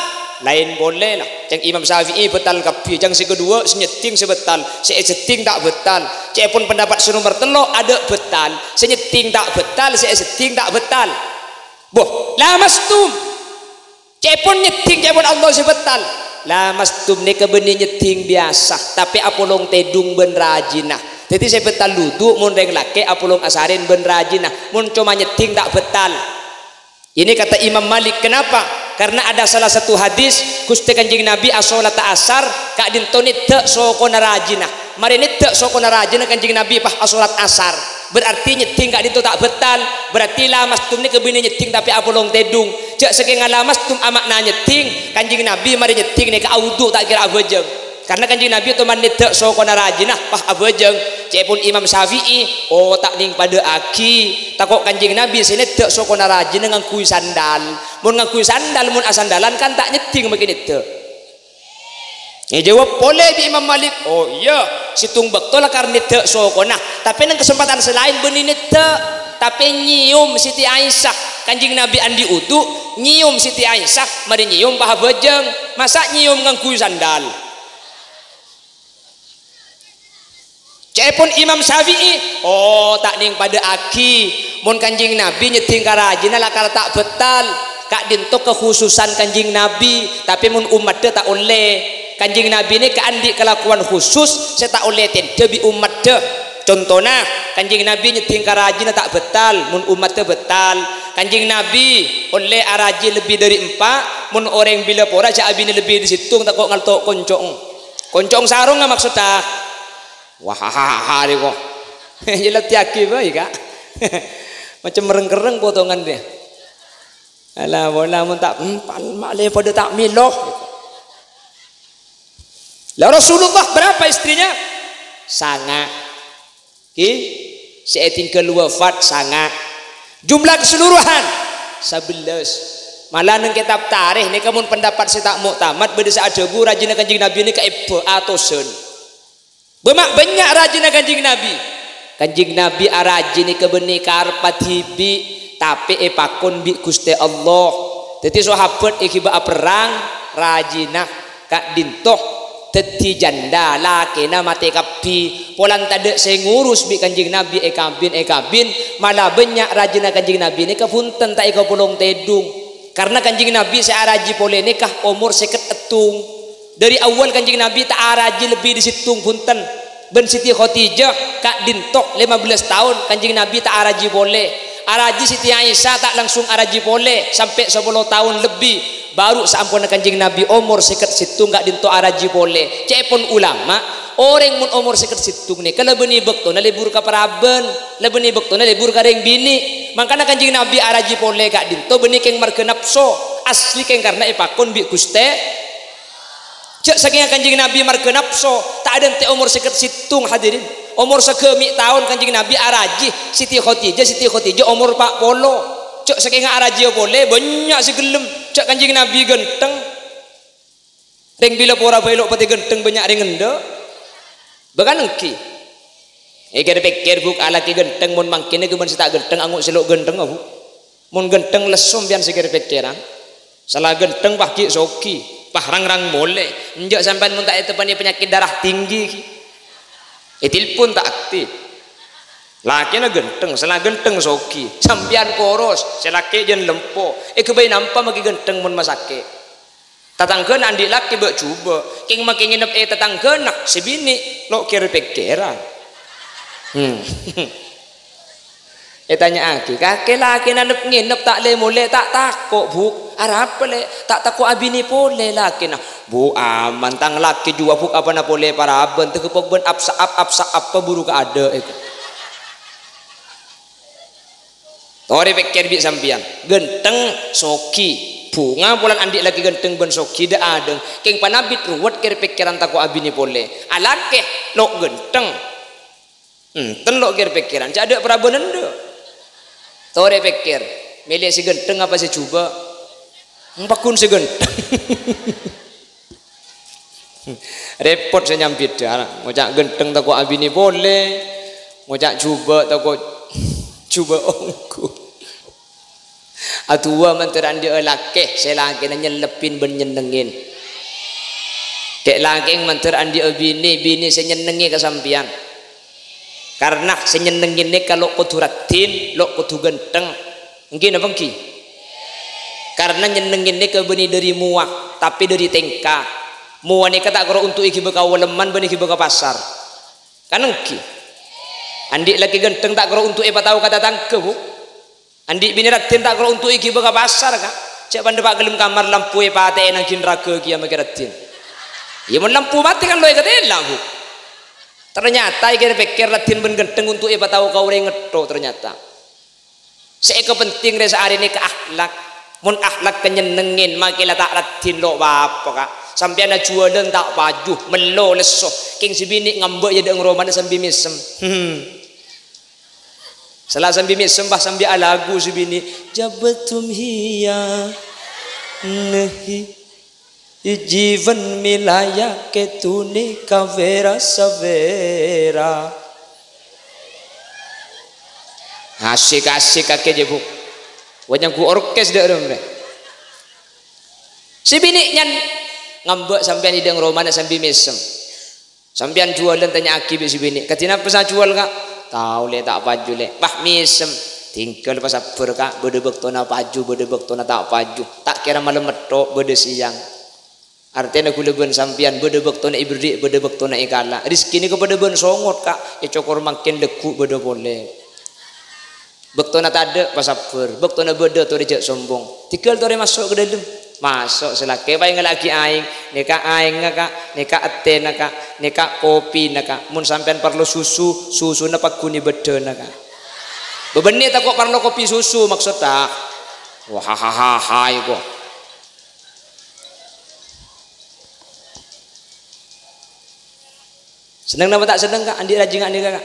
Laèn polè la. Ca'èpon Imam Syafi'i bâtal kabbhi, ca'èpon sè kaduwâ' sè nyeddhing sè bâtal, sè èseddhing ta' bâtal. Ca'èpon pendapat sè nomer tello' adâ' bâtal, sè nyeddhing ta' bâtal, sè èseddhing ta' bâtal. Boh, lamastum. Ca'èpon nyeddhing, ca'èpon Allah sè bâtal. Lamastum nèka bânnè nyeddhing biyasa, tapè apolong tèdung bân rajina. Dhâddhi sè bâtal wudu mon rèng lakè' apolong asarèn bân rajina. Mon coma nyeddhing ta' bâtal. Ini kata Imam Malik. Kenapa? Karena ada salah satu hadis, Ghustè Kanjeng Nabi asholat asar, ka'dinto nèddhâ' sokona rajina. Marè nèddhâ' sokona rajina Kanjeng Nabi pas asholat asar. Berarti nyeddhing ka'dinto ta' bâtal. Berarti lamastum nèka bânnè nyeddhing tapè apolong tèdung. Jhâ' sakènga lamastum ama'na nyeddhing, Kanjeng Nabi marè nyeddhing nèka awudu ta' kèra abhâjâng. Karna Kanjeng Nabi toman nèddhâ' sokona rajina, pas abhâjâng. Ca'èpon Imam Syafi'i, "Oh, ta' nèng padâ'aghi. Tako' Kanjeng Nabi sè nèddhâ' sokona rajina ngangghuy sandal. Mon ngangghuy sandal, mon asandalan kan ta' nyeddhing makè nèddhâ'." Èjâwâb polè bi' Imam Malik, "Oh iyâ, sèttong bâkto lakar nèddhâ' sokona, tapè neng kasempadhân sè laèn bânnè nèddhâ', tapè nyèyom Siti Aisyah. Kanjeng Nabi andi' wudu, nyèyom Siti Aisyah, marè nyèyom pas abhâjâng. Masa' nyèyom ngangghuy sandal?" Ca'èpon Imam Syafi'i, "Oh, ta' nèng padâ'aghi. Mon Kanjeng Nabi nyeddhing ka rajina lakar ta' bâtal. Ka'dinto kakhususan Kanjeng Nabi. Tapè mon ummaddhâ ta' ollè. Kanjeng Nabi nèka andi' kalakowan khusus sè ta' ollè tèndhâ bi' ummaddhâ. Contona, Kanjeng Nabi nyeddhing ka rajina ta' bâtal, mon ummaddhâ bâtal. Kanjeng Nabi ollè arajhi lebbi dâri empa', mon orèng bilâ pora jhâ' abinè lebbi dâri sèttong, tako' ngalto' konco'na. Konco'na sarongnga maksodda." Wah, rèko. Èlatèyaghi bhâi, Ka'. Macem reng-kerreng potongan rèya. Ala, wala mon ta' empal, ma'lè padâ ta' mèlo. Lah Rasulullah berapa istrinya? Sanga'. Ki, sè ètinggal wafat sanga'. Jumlah keseluruhan sabellâs. Malah neng kètab tarèkh nèka mon pendapat sè ta' mu'tamad, bâdâ sè adhâbu rajina Kanjeng Nabi nèka èbâ atosan. Bâ' ma' bânnya' rajina Kanjeng Nabi. Kanjeng Nabi araji nèka bânnè karebbhâ dhibi', tapè èpakon bi' Ghustè Allah. Dhâddhi sahabat èghibâ aperrang, rajina ka'dinto dhâddhi jhândhâ, lakèna matè kabbhi. Polana tadâ' sè ngurus bi' Kanjeng Nabi èkabin-èkabin, malah bânnya' rajina Kanjeng Nabi nèka bhunten ta' èkapolong tèdung. Karna Kanjeng Nabi sè araji polè nèka omor sèket èttung. Dhâri awwal Kanjeng Nabi ta' araji lebbi dâri sèttong bhunten. Bân Siti Khadijah ka'dinto lèma bellâs taon Kanjeng Nabi ta' araji polè. Araji Siti Aisyah ta' langsung araji polè sampè' sapolo taon lebbi. Baru saamponna Kanjeng Nabi omor sèket sèttong ka'dinto araji polè. Ca'èpon ulama, orèng mon omor sèket sèttong nèka la bânnè bâktona lebur ka parabân, la bânnè bâktona lebur ka rèng binè'. Mangkana Kanjeng Nabi araji polè ka'dinto bânnè kèng marghâ napso, asli kèng karna èpakon bi' Ghustè. Jhâ' sakènga Kanjeng Nabi marghâ napso, ta' adântè' omor sèket sèttong, hadirin. Omor saghâmi' taon Kanjeng Nabi araji Siti Khadijah, Siti Khadijah omor pa' polo. Jhâ' sakènga arajiyâ polè, bânnya' sè ghellem. Jhâ' Kanjeng Nabi ghântheng. Rèng bilâ pora bhâi lo' patè ghântheng, bânnya' rèng endâ'. Bâ' kan ènggi. Èkèr-pèkkèr, Bu', alakè ghântheng mon mangkèn nèka bân sè ta' ghântheng, ango' sè lo' ghântheng, Bu'. Mon ghântheng lesso sampèyan sè kèr-pèkkèran. Sala ghântheng pas ghi' soghi, pas rang-rang molè. Enjâ' sampèyan mon ta' èteppanè panyakèt darah tinggi ghi'. Ètilpon ta' aktif. Lakèna ghântheng, sala ghântheng soghi. Sampèyan koros, sè lakè' jân lempo. Èghâbây nampa maghi ghântheng mon masakè'. Tatangghâna andi' lakè bâ'-jubâ', kèng makè ngènep è tatangghâna, sè binè' lo' kèr-pèkkèran. Hmm. Ètanya'aghi, "Kakè lakèna nep-ngènep ta' lè-molè, ta' tako', Bu'? Arapa, Lè'? Ta' tako' abinè polè lakèna?" "Bu', aman, tang lakè juwa, Bu', apana polè parabân, tèghâpok bân apsa-, ap-, apsa-, apa buru kaadâ', èko." Torè pèkkèr bi' sampèyan, ghântheng, soghi. Bhunga polana andi' lakè ghântheng bân soghi, dâ'-adâ'. Kèng panabit ruwet kèr-pèkkèran tako' abinè polè. Alakè lo' ghântheng. Enten lo' kèr-pèkkèran, ca'dâ' parabân endâ'. Torè pèkkèr, mèlè sè ghântheng apa sè jubâ'? Pagghun sè ghântheng. Rèpot sè nyambidhâ, ngoca' ghântheng tako' abinè polè, ngoca' jubâ' tako' jubâ' ongghu. Adu'a mandhâr andi'â lakè sè lakèna nyellebbhin bân nyennengngin. Kè' lakè mandhâr andi'â binè, binè sè nyennengngè ka sampèyan. Karna sè nyennengngè nèka lo' kodhu raddhin, lo' kodhu ghântheng. Èngghi napa èngghi? Karna nyennengngè nèka bânnè dâri mowa, tapè dâri tèngka. Mowa nèka ta' kèra onto' èghibâ ka walèmman bân èghibâ ka pasar. Kan èngghi? Andi' lakè ghântheng ta' kèra onto' èpatao ka tatangghâ, Bu'. Andi' binè raddhin ta' kèra onto' èghibâ ka pasar, Ka'. Jhâ' pandhâ pa' ghellem kamar, lampu èpatè'è nang ghi' naraghâ kèya makè raddhin. Iyâ, mon lampu matè kan lo' èkatèla', Bu'. Ternyata èkèr-pèkkèr raddhin bân ghântheng onto' èpatao ka orèng ètto' ternyata. Sè èkapentèng rè saarè nèka akhlak. Mon akhlak kanyennengngèn, makè la ta' raddhin lo' pa-apa, Ka'. Sampèyan ajhuwâlân ta' paju, mello lesso. Kèng sè binè' ngambâ' è adâ'na romana sambi mèsem. Hmm. Sala sambi mèsem, pas sambi alagu sè binè', "Jabtum hiya, nehi, ijiban milaya ketune kawera-sawera." Asik-asik kakè jâ, Bu'. Wah, nyanggu orkes dâ' remma. Sè binè' nyan ngambâ' sampèyan è adâ'na romana sambi mèsem. Sampèyan jhuwâlân, tanya'aghi bi' sè binè', "Kadhi napa sè ajhuwâl, Ka'?" "Tao, Lè', ta' paju, Lè'." "Wah, mèsem." "Tinggal pasabbhâr, Ka'. Bâdâ bâktona paju, bâdâ bâktona ta' paju. Ta' kèra malem metto', bâdâ sèyang." Artèna ghulâ bân sampèyan bâdâ bâktona èberri', bâdâ bâktona èkala'. Rejhekkè nèka padâ bân songot, Ka'. Ècokor mangkèn lagghu' bâdâ polè. Bâktona tadâ', pasabbhâr. Bâktona bâdâ, torè jhâ' sombong. Tèghâl torè maso' ka dâlem. Maso' sè lakè, pas èngalla'aghi aèng. "Nèka aèngnga, Ka'. Nèka ètèna, Ka'. Nèka kopina, Ka'. Mon sampèyan parlo susu, susuna pagghun è bâddhâna, Ka'." Bâbânnè tako' parlo kopi susu, maksodda. Wah, ha, ha, ha, ha, iko. Senneng napa ta' senneng, Ka'? Andi' rajina ka'dinto, Ka'?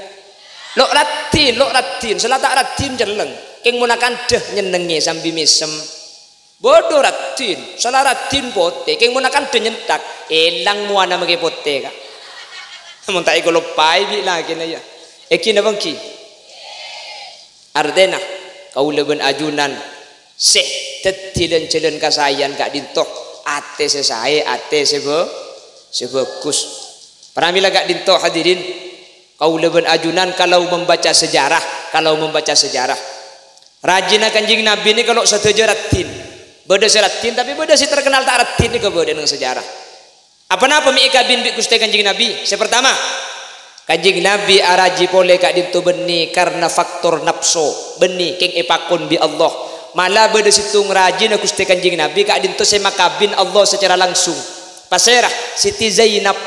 Lo' raddhin, lo' raddhin. Sala ta' raddhin celleng. Kèng mon akandhâ nyennengngè sambi mèsem. Bâdâ raddhin, sala raddhin potè. Kèng mon akandhâ nyenthak, èlang mowana makè potè, Ka'. Mon ta' èkaloppaè bi' lakèna, yâ. Èngghi napa èngghi? Artèna, kaulâ bân ajunan sè dhâddhi lan-jhâlân kasaèyan ka'dinto, atè sè saè, atè sè bhâ-, sè bhâghus. Pramila ka'dinto, hadirin, kaulâ bân ajunan kalau membaca sejarah, kalau membaca sejarah. Rajina Kanjeng Nabi nèka lo' sadhâjâ raddhin. Bâdâ sè raddhin, tapè bâdâ sè terkenal ta' raddhin nèka bâdâ neng sejarah. Apa-napa mè' èkabin bi' Ghustè Kanjeng Nabi? Sè partama, Kanjeng Nabi araji polè ka'dinto bânnè karna faktor napso, bânnè kèng èpakon bi' Allah. Mala bâdâ sèttong rajina Ghustè Kanjeng Nabi ka'dinto sè makabin Allah secara langsung. Pasèra? Siti Zainab.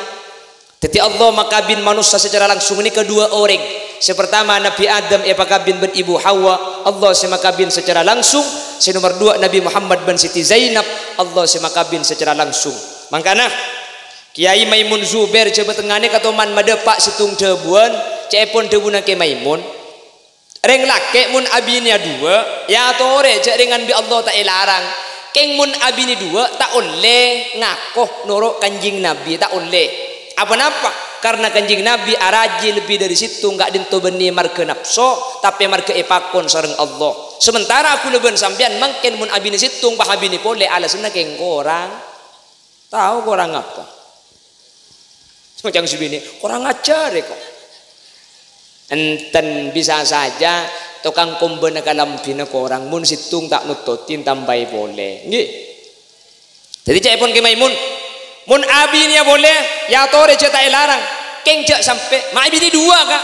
Dhâddhi Allah makabin manossa secara langsung nèka duwâ' orèng. Sè partama Nabi Adam èpakabin bân Ibu Hawa, Allah sè makabin secara langsung. Sè nomer duwâ' Nabi Muhammad bân Siti Zainab, Allah sè makabin secara langsung. Mangkana, Kèyaè Maimun Zubair Jhâbâ Tengnga nèka toman madhâpa' sèttong dhâbuwân, ca'èpon dhâbuna Kè Maimun, "Rèng lakè' mon abinèa duwâ', èyatorè jhâ' rèngan bi' Allah ta' èlarang. Kèng mon abinè duwâ', ta' ollè ngako noro' Kanjeng Nabi, ta' ollè. Apa-napa? Karna Kanjeng Nabi araji lebbi dâri sèttong ka'dinto bânnè marghâ napso, tapè marghâ èpakon sareng Allah. Sementara kaulâ bân sampèyan mangkèn mon abinè sèttong, pas abinè polè, alasanna kèng korang." Tao korang apa? Macam si bini, "Korang ajar ya kok." Enten, bisa saja tokang kombâna kalambhina korang, mon sèttong ta' nottotin, tambai polè. Ngghi. Dhâddhi ca'èpon Kè Maimun, "Mon abinèa polè, èyatorè jhâ' ta' èlarang. Kèng jhâ' sampè', ma' abinè duwâ', Ka'."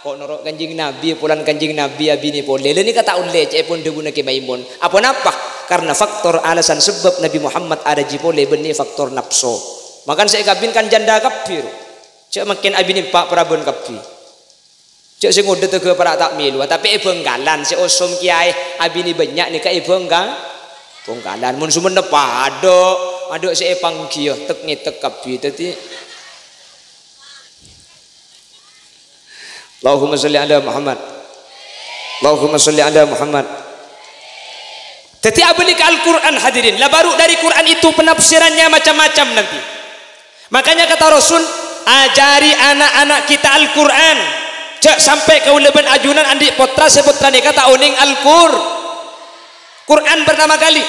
Ko' noro' Kanjeng Nabi, polana Kanjeng Nabi abinè polè. Lha nèka ta' ollè, ca'èpon dhâbuna Kè Maimun. Apa-napa? Karna faktor alasan sebab Nabi Muhammad araji polè bânnè faktor napso. Mangkana sè èkabin kan janda kabbhi, ro. Jhâ' mangkèn abinè empa' parabân kabbhi. Jhâ' sè ngodâ tegghâ para' ta' mèlowa, tapè è Bhângkalan, sè osom kèyaè abinè bânnya' nèka è Bhângka-, Bhângkalan. Mon Songennep padâ, adâ' sè èpanggiyâ, tek-ngètek kabbhi. Dhâddhi, Allahumma sholli ala Muhammad. Allahumma sholli ala Muhammad. Dhâddhi abâli ka Al-Qur'an, hadirin. La baru dari Qur'an itu penafsirannya macam-macam nanti. Makanya kata Rasul, "Ajari anak-anak kita Al-Qur'an. Jhâ' sampè' kaulâ bân ajunan andi' pottra sè pottra nèka ta' onèng Al-Qur-, Qur'an pertama kali."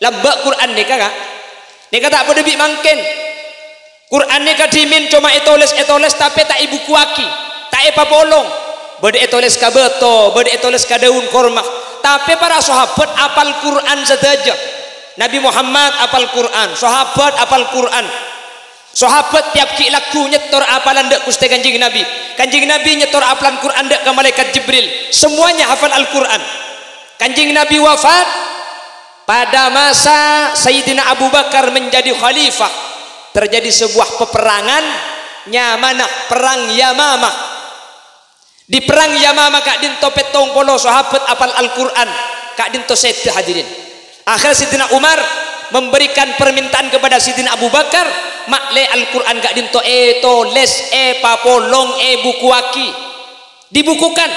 Lambâ' Qur'an nèka, Ka'. Nèka ta' padâ bi' mangkèn. Qur'an nèka dhimèn coma ètolès-ètolès, tapè ta' èbukuwaghi, ta' èpapolong. Bâdâ ètolès ka bâto, bâdâ ètolès ka dâun korma. Tapè para sahabat apal Qur'an sadhâjâ. Nabi Muhammad apal Qur'an, sahabat apal Qur'an. Sahabat tèyap ghi' lagghu nyèttor apalan dâ' Ghustè Kanjeng Nabi. Kanjeng Nabi nyèttor apalan Qur'an dâ' ka Malaèkat Jibril. Semuanya hafal Al-Qur'an. Kanjeng Nabi wafat pada masa Sayyidina Abu Bakar menjadi khalifah. Terjadi sebuah peperangan nyamana Perang Yamamah. Di Perang Yamamah ka'dinto pèttong polo sahabat apal Al-Qur'an, ka'dinto sèdhâ, hadirin. Akhir Sayyidina Umar memberikan permintaan kepada Sayyidina Abu Bakar, ma'lè Al-Qur'an ka'dinto ètolès, èpapolong, èbukuwaghi. Dibukukan.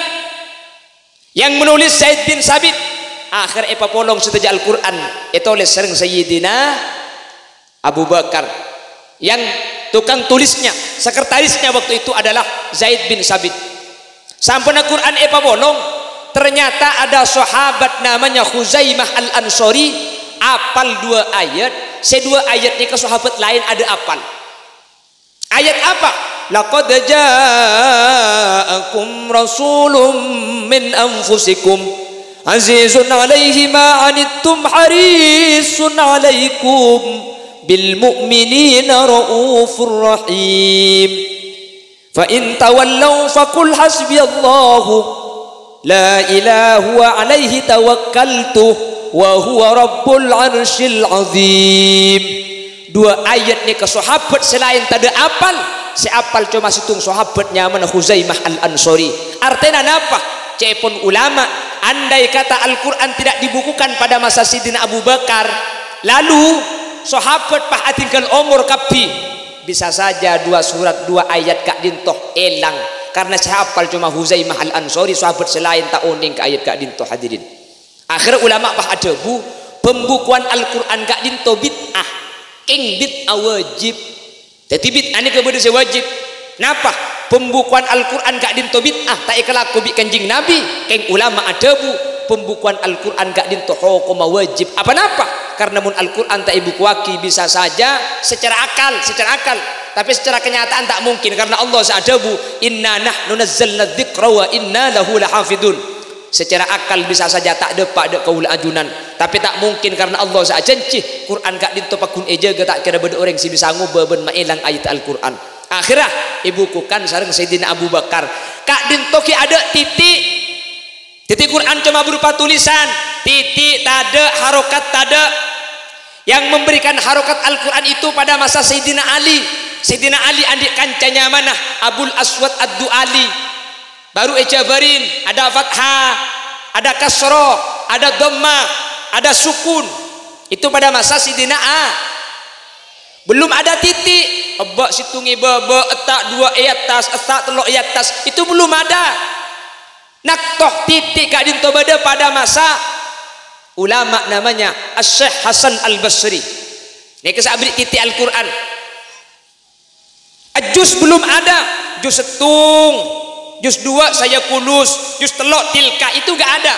Yang menulis Zaid bin Sabit. Akhir èpapolong sadhâjâ Al-Qur'an, ètolès sareng Sayyidina Abu Bakar. Yang tukang tulisnya, sekretarisnya waktu itu adalah Zaid bin Sabit. Samponna Qur'an èpapolong, ternyata ada sahabat namanya Khuzaimah Al-Ansori, apal dua ayat, sè dua ayat nèka sahabat laèn adâ' apal. Ayat apa? "Laqad ja'akum rasulun min anfusikum azizun 'alaihi ma 'anittum harisun 'alaikum bil mu'minina raufur rahim. Fa in tawallau faqul hasbiyallahu la ilaha huwa 'alaihi tawakkaltu wa huwa rabbul 'arsyil 'azim." Dua ayat nèka sahabat sè laèn tadâ' apal, sè apal coma sèttong sahabat nyamana Khuzaimah Al-Ansori. Artèna napa? Ca'èpon ulama, andai kata Al-Qur'an tidak dibukukan pada masa Sidina Abu Bakar, lalu sahabat pas adhinggal omor kabbhi, Bisa saja dua surat, dua ayat ka'dinto èlang, karna sè hafal coma Huzaimah Al-Ansori, sahabat sè laèn ta' onèng ka ayat ka'dinto, hadirin. Akhèrra ulama pas adhâbu, pembukuan Al-Qur'an ka'dinto bid'ah, kèng bid'ah wajib. Dhâddhi bid'ah nèka bâdâ sè wajib. Napa? Pembukuan Al-Qur'an ka'dinto bid'ah, ta' èkalako bi' Kanjeng Nabi, kèng ulama adhâbu, pembukuan Al-Qur'an ka'dinto hokomma wajib. Apa napa? Karna mon Al-Qur'an ta' èbukuwaghi bisa saja secara akal, secara akal. Tapè secara kenyataan ta' mungkin, karna Allah sè adhâbu, "Inna nahnu nazzalna dzikra wa inna lahu lahafidun." Secara akal bisa saja ta' dâpa' dâ' kaulâ ajunan, tapè ta' mungkin karna Allah sè ajhânjhi, Qur'an ka'dinto pagghun èjâgâ, ta' kèra bâdâ orèng sè bisa ngobâ bân maèlang ayat Al-Qur'an. Akhèrra èbukukan sareng Sayyidina Abu Bakar. Ka'dinto ghi' adâ' titi'. Dhâddhi Qur'an coma berupa tulisan, titi' tadâ', harokat tadâ'. Yang memberikan harokat Al-Qur'an itu pada masa Sayyidina Ali. Sayyidina Ali andi' kanca nyamana Abul Aswad Ad-Du'ali. Baru èjhâbârin, ada fathah, ada kasroh, ada dhammah, ada sukun. Itu pada masa Sidina A. Belum ada titik. Ebbâ' sèttong è bâbâ, etta' duwâ' è attas, etta' tello' è attas. Itu belum ada. Nakto titik ka'dinto bâdâ pada masa ulama namanya Asy-Syaikh Hasan Al-Basri. Nèka sè aberri' titik Al-Qur'an. Juz belum ada, juz sèttong, juz duwâ' Sayaqulus, juz tello' Tilka, itu nggak ada.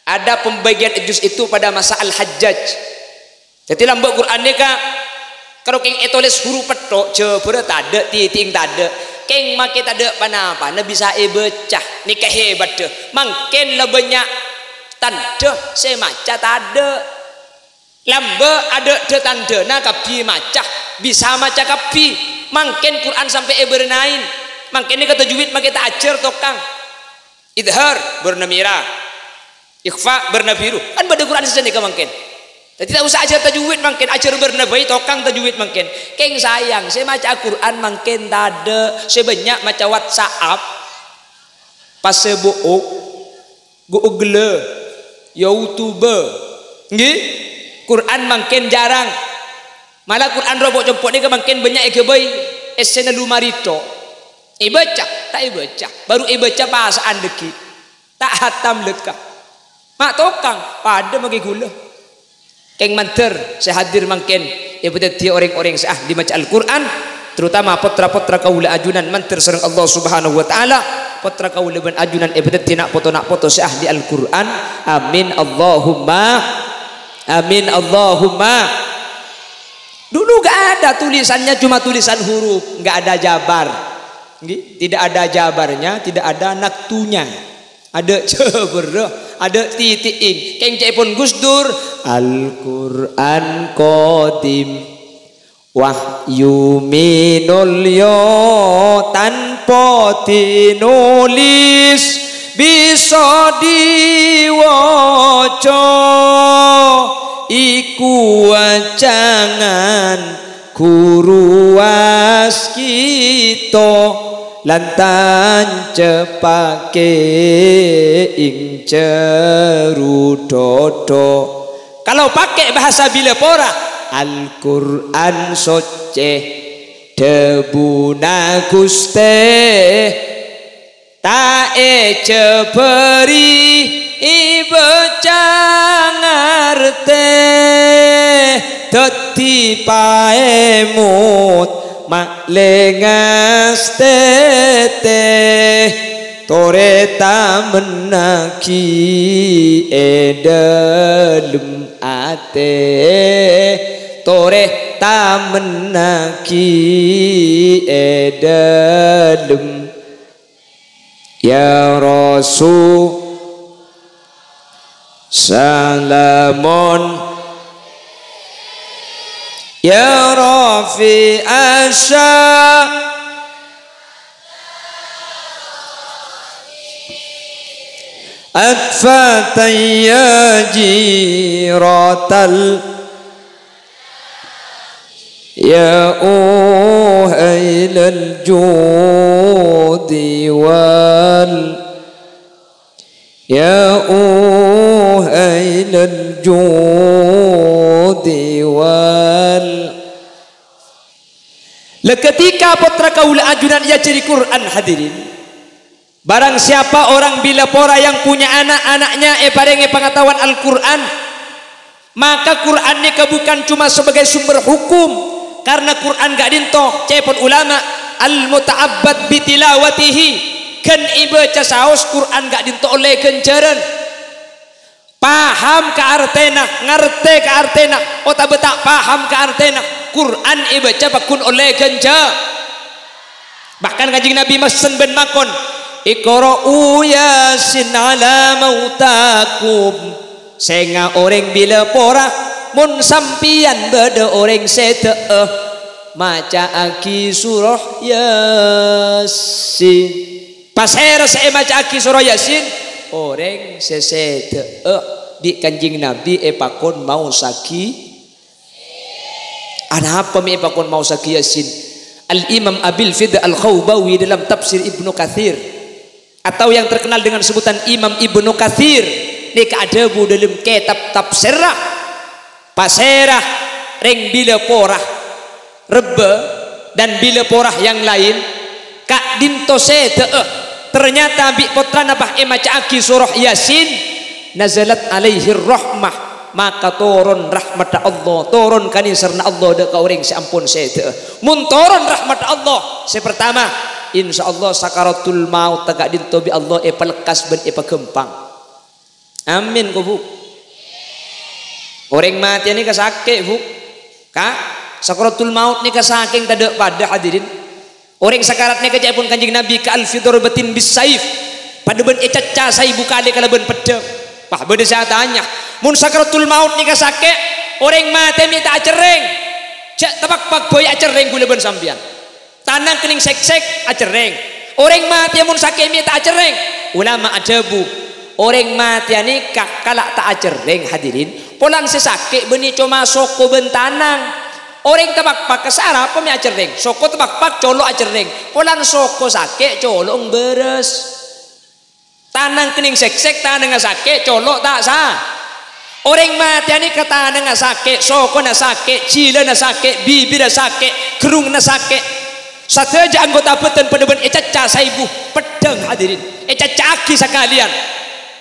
Ada pembagian juz itu pada masa Al-Hajjaj. Dhâddhi lambâ' Qur'an nèka karo kèng ètolès huruf pètto', jhâbârâ tadâ', titi'èng tadâ'. Kèng makè tadâ' pa-napana bisa èbâca. Nèka hebatta. Mangkèn la bânnya' tandhâ sè maca tadâ'. Lambâ' adâ' dhâ-tandhâna kabbhi maca, bisa maca kabbhi. Mangkèn Qur'an sampè' èbârânaè. Mangkèn nèka tajwid makè ta' ajhâr tokang. Idhar bârna mèra. Ikhfa bârna biru. Kan bâdâ Qur'an sè nèka mangkèn. Dhâddhi ta' osa ajhâr tajwid mangkèn, ajhâr bârna bhâi tokang tajwid mangkèn. Kèng sayang, sè maca Qur'an mangkèn tadâ', sè bânnya' maca WhatsApp. Pas sè bu'uk. Google, YouTube. Ngghi? Qur'an mangkèn jhârâng. Mala Qur'an ropo' compo' nèka mangkèn bânnya' èghâbây èssèna lumari tho. Èbâca? Ta' èbâca. Baru èbâca pasa'an dhâggi'. Ta' hatam lèkka. Ma' tokang, padâ makè ghulâ. Kèng mandhâr sè hadir mangkèn èpadhâddhiyâ orèng-orèng sè ahli maca Al-Qur'an, terutama pottra-pottra kaulâ ajunan mandhâr sareng Allah Subhanahu wa Ta'ala. Pottra kaulâ bân ajunan èpadhâddhi na' poto-na' poto sè ahli Al-Qur'an. Amin, Allahumma amin, Allahumma. Dulu nggak ada tulisannya, cuma tulisan huruf, nggak ada jabar. Ngghi, tidak ada jabarnya, tidak ada naktunya. Adâ' jhâbârrâ, adâ' titi'èng. Kèng ca'èpon Gus Dur, Al-Qur'an Qadim. Wahyu minulya tanpa tinulis bisa diwaca. Iku wacangan ghuru waskita lan tancepake ing jero dhâdhâ. Kalau pakai bahasa Bilapora, Al-Qur'an Socce, dhâbuna Ghustè. Ta' èjhâbâri èbâca ngartè, dhâddhi paèmot ma' lè ngastètè. Torè tamennaghi è dhâlem atè, torè tamennaghi è dhâlem Ya Rasul, salamun. Ya Rafi Asya, Atfatan ya jiratal Ya uhailal judi wal, ya uhailal judi wal. Ketika pottra kaulâ ajunan èajhâri Qur'an, hadirin, barang siapa orang bilâ pora yang punya anak, anaknya èparèngè pangataowan Al-Qur'an, maka Qur'an nèka bukan cuma sebagai sumber hukum, karena Qur'an ka'dinto, ca'èpon ulama, "Al-muta'abbad bitilawatihi," ghân èbâca saos Qur'an ka'dinto ollè ghânjhârân. Paham ka artèna, ngartè ka artèna, otabâ ta' paham ka artèna, Qur'an èbâca pagghun ollè ghânjhâ-. Bahkan Kanjeng Nabi messen bân makon, "Iqra'u Yasin ala mautakum." Sènga' orèng bilâ pora, mon sampèyan bâdâ orèng sèdhâ'â, maca'aghi surah Yasin. Pasèra sè èmaca'aghi surah Yasin? Orèng sè sèdhâ'â. Bi' Kanjeng Nabi èpakon maossaghi. Anapa mè' èpakon maossaghi Yasin? Al-Imam Abil Fida Al-Khawbawi dalam tafsir Ibnu Katsir, atau yang terkenal dengan sebutan Imam Ibnu Katsir, nèka adhâbu dalam kètab tafsirra, pasèra rèng bilâ pora, rebbhâ, dan bilâ pora yang lain, ka'dinto sèdhâ'â, ternyata bi' pottrana pas èmaca'aghi surah Yasin, nazalat alaihir rahmah, maka toron rahmatta Allah, toron kanèserranna Allah dâ' ka orèng sè ampon sèdhâ'â. Mon toron rahmatta Allah, sè partama, insyaallah sakaratul maut ka'dinto bi' Allah èpalekkas bân èpaghâmpang. Amin, ko, Bu. Orèng matè nèka sakè', Bu. Ka, sakaratul maut nèka sakèng tadâ' padâ, hadirin. Orèng sakarat nèka ca'èpon Kanjeng Nabi ka alfi darbatin bis saif. Padâ bân ècacca saèbu kalè kalabân peddhâng. Wah, bâdâ sè atanya, "Mon sakaratul maut nèka sakè', orèng matè mè' ta' acerrèng? Jhâ' tapakpak bhâi acerrèng ghulâ bân sampèyan." Tanang kennèng sèksèk, acerrèng. Orèng matèya mon sakè' mè' ta' acerrèng? Ulama adhâbu, orèng matèya nèka kala' ta' acerrèng, hadirin, polana sè sakè' bânnè coma soko bân tanang. Orèng tapakpak kasara apa mè' acerrèng? Soko tapakpak colo' acerrèng. Polana soko sakè', colo' bârâs. Tanang kennèng sèksèk, tanangnga sakè', colo' ta' sa-. Orèng matèya nèka tanangnga sakè', sokona sakè', jhilâna sakè', bibirra sakè', gherrungnga sakè'. Sadhâjâ anggota bhâdhân padâ bân ècacca saèbu peddhâng, hadirin. Ècacca'aghi sakalèyan.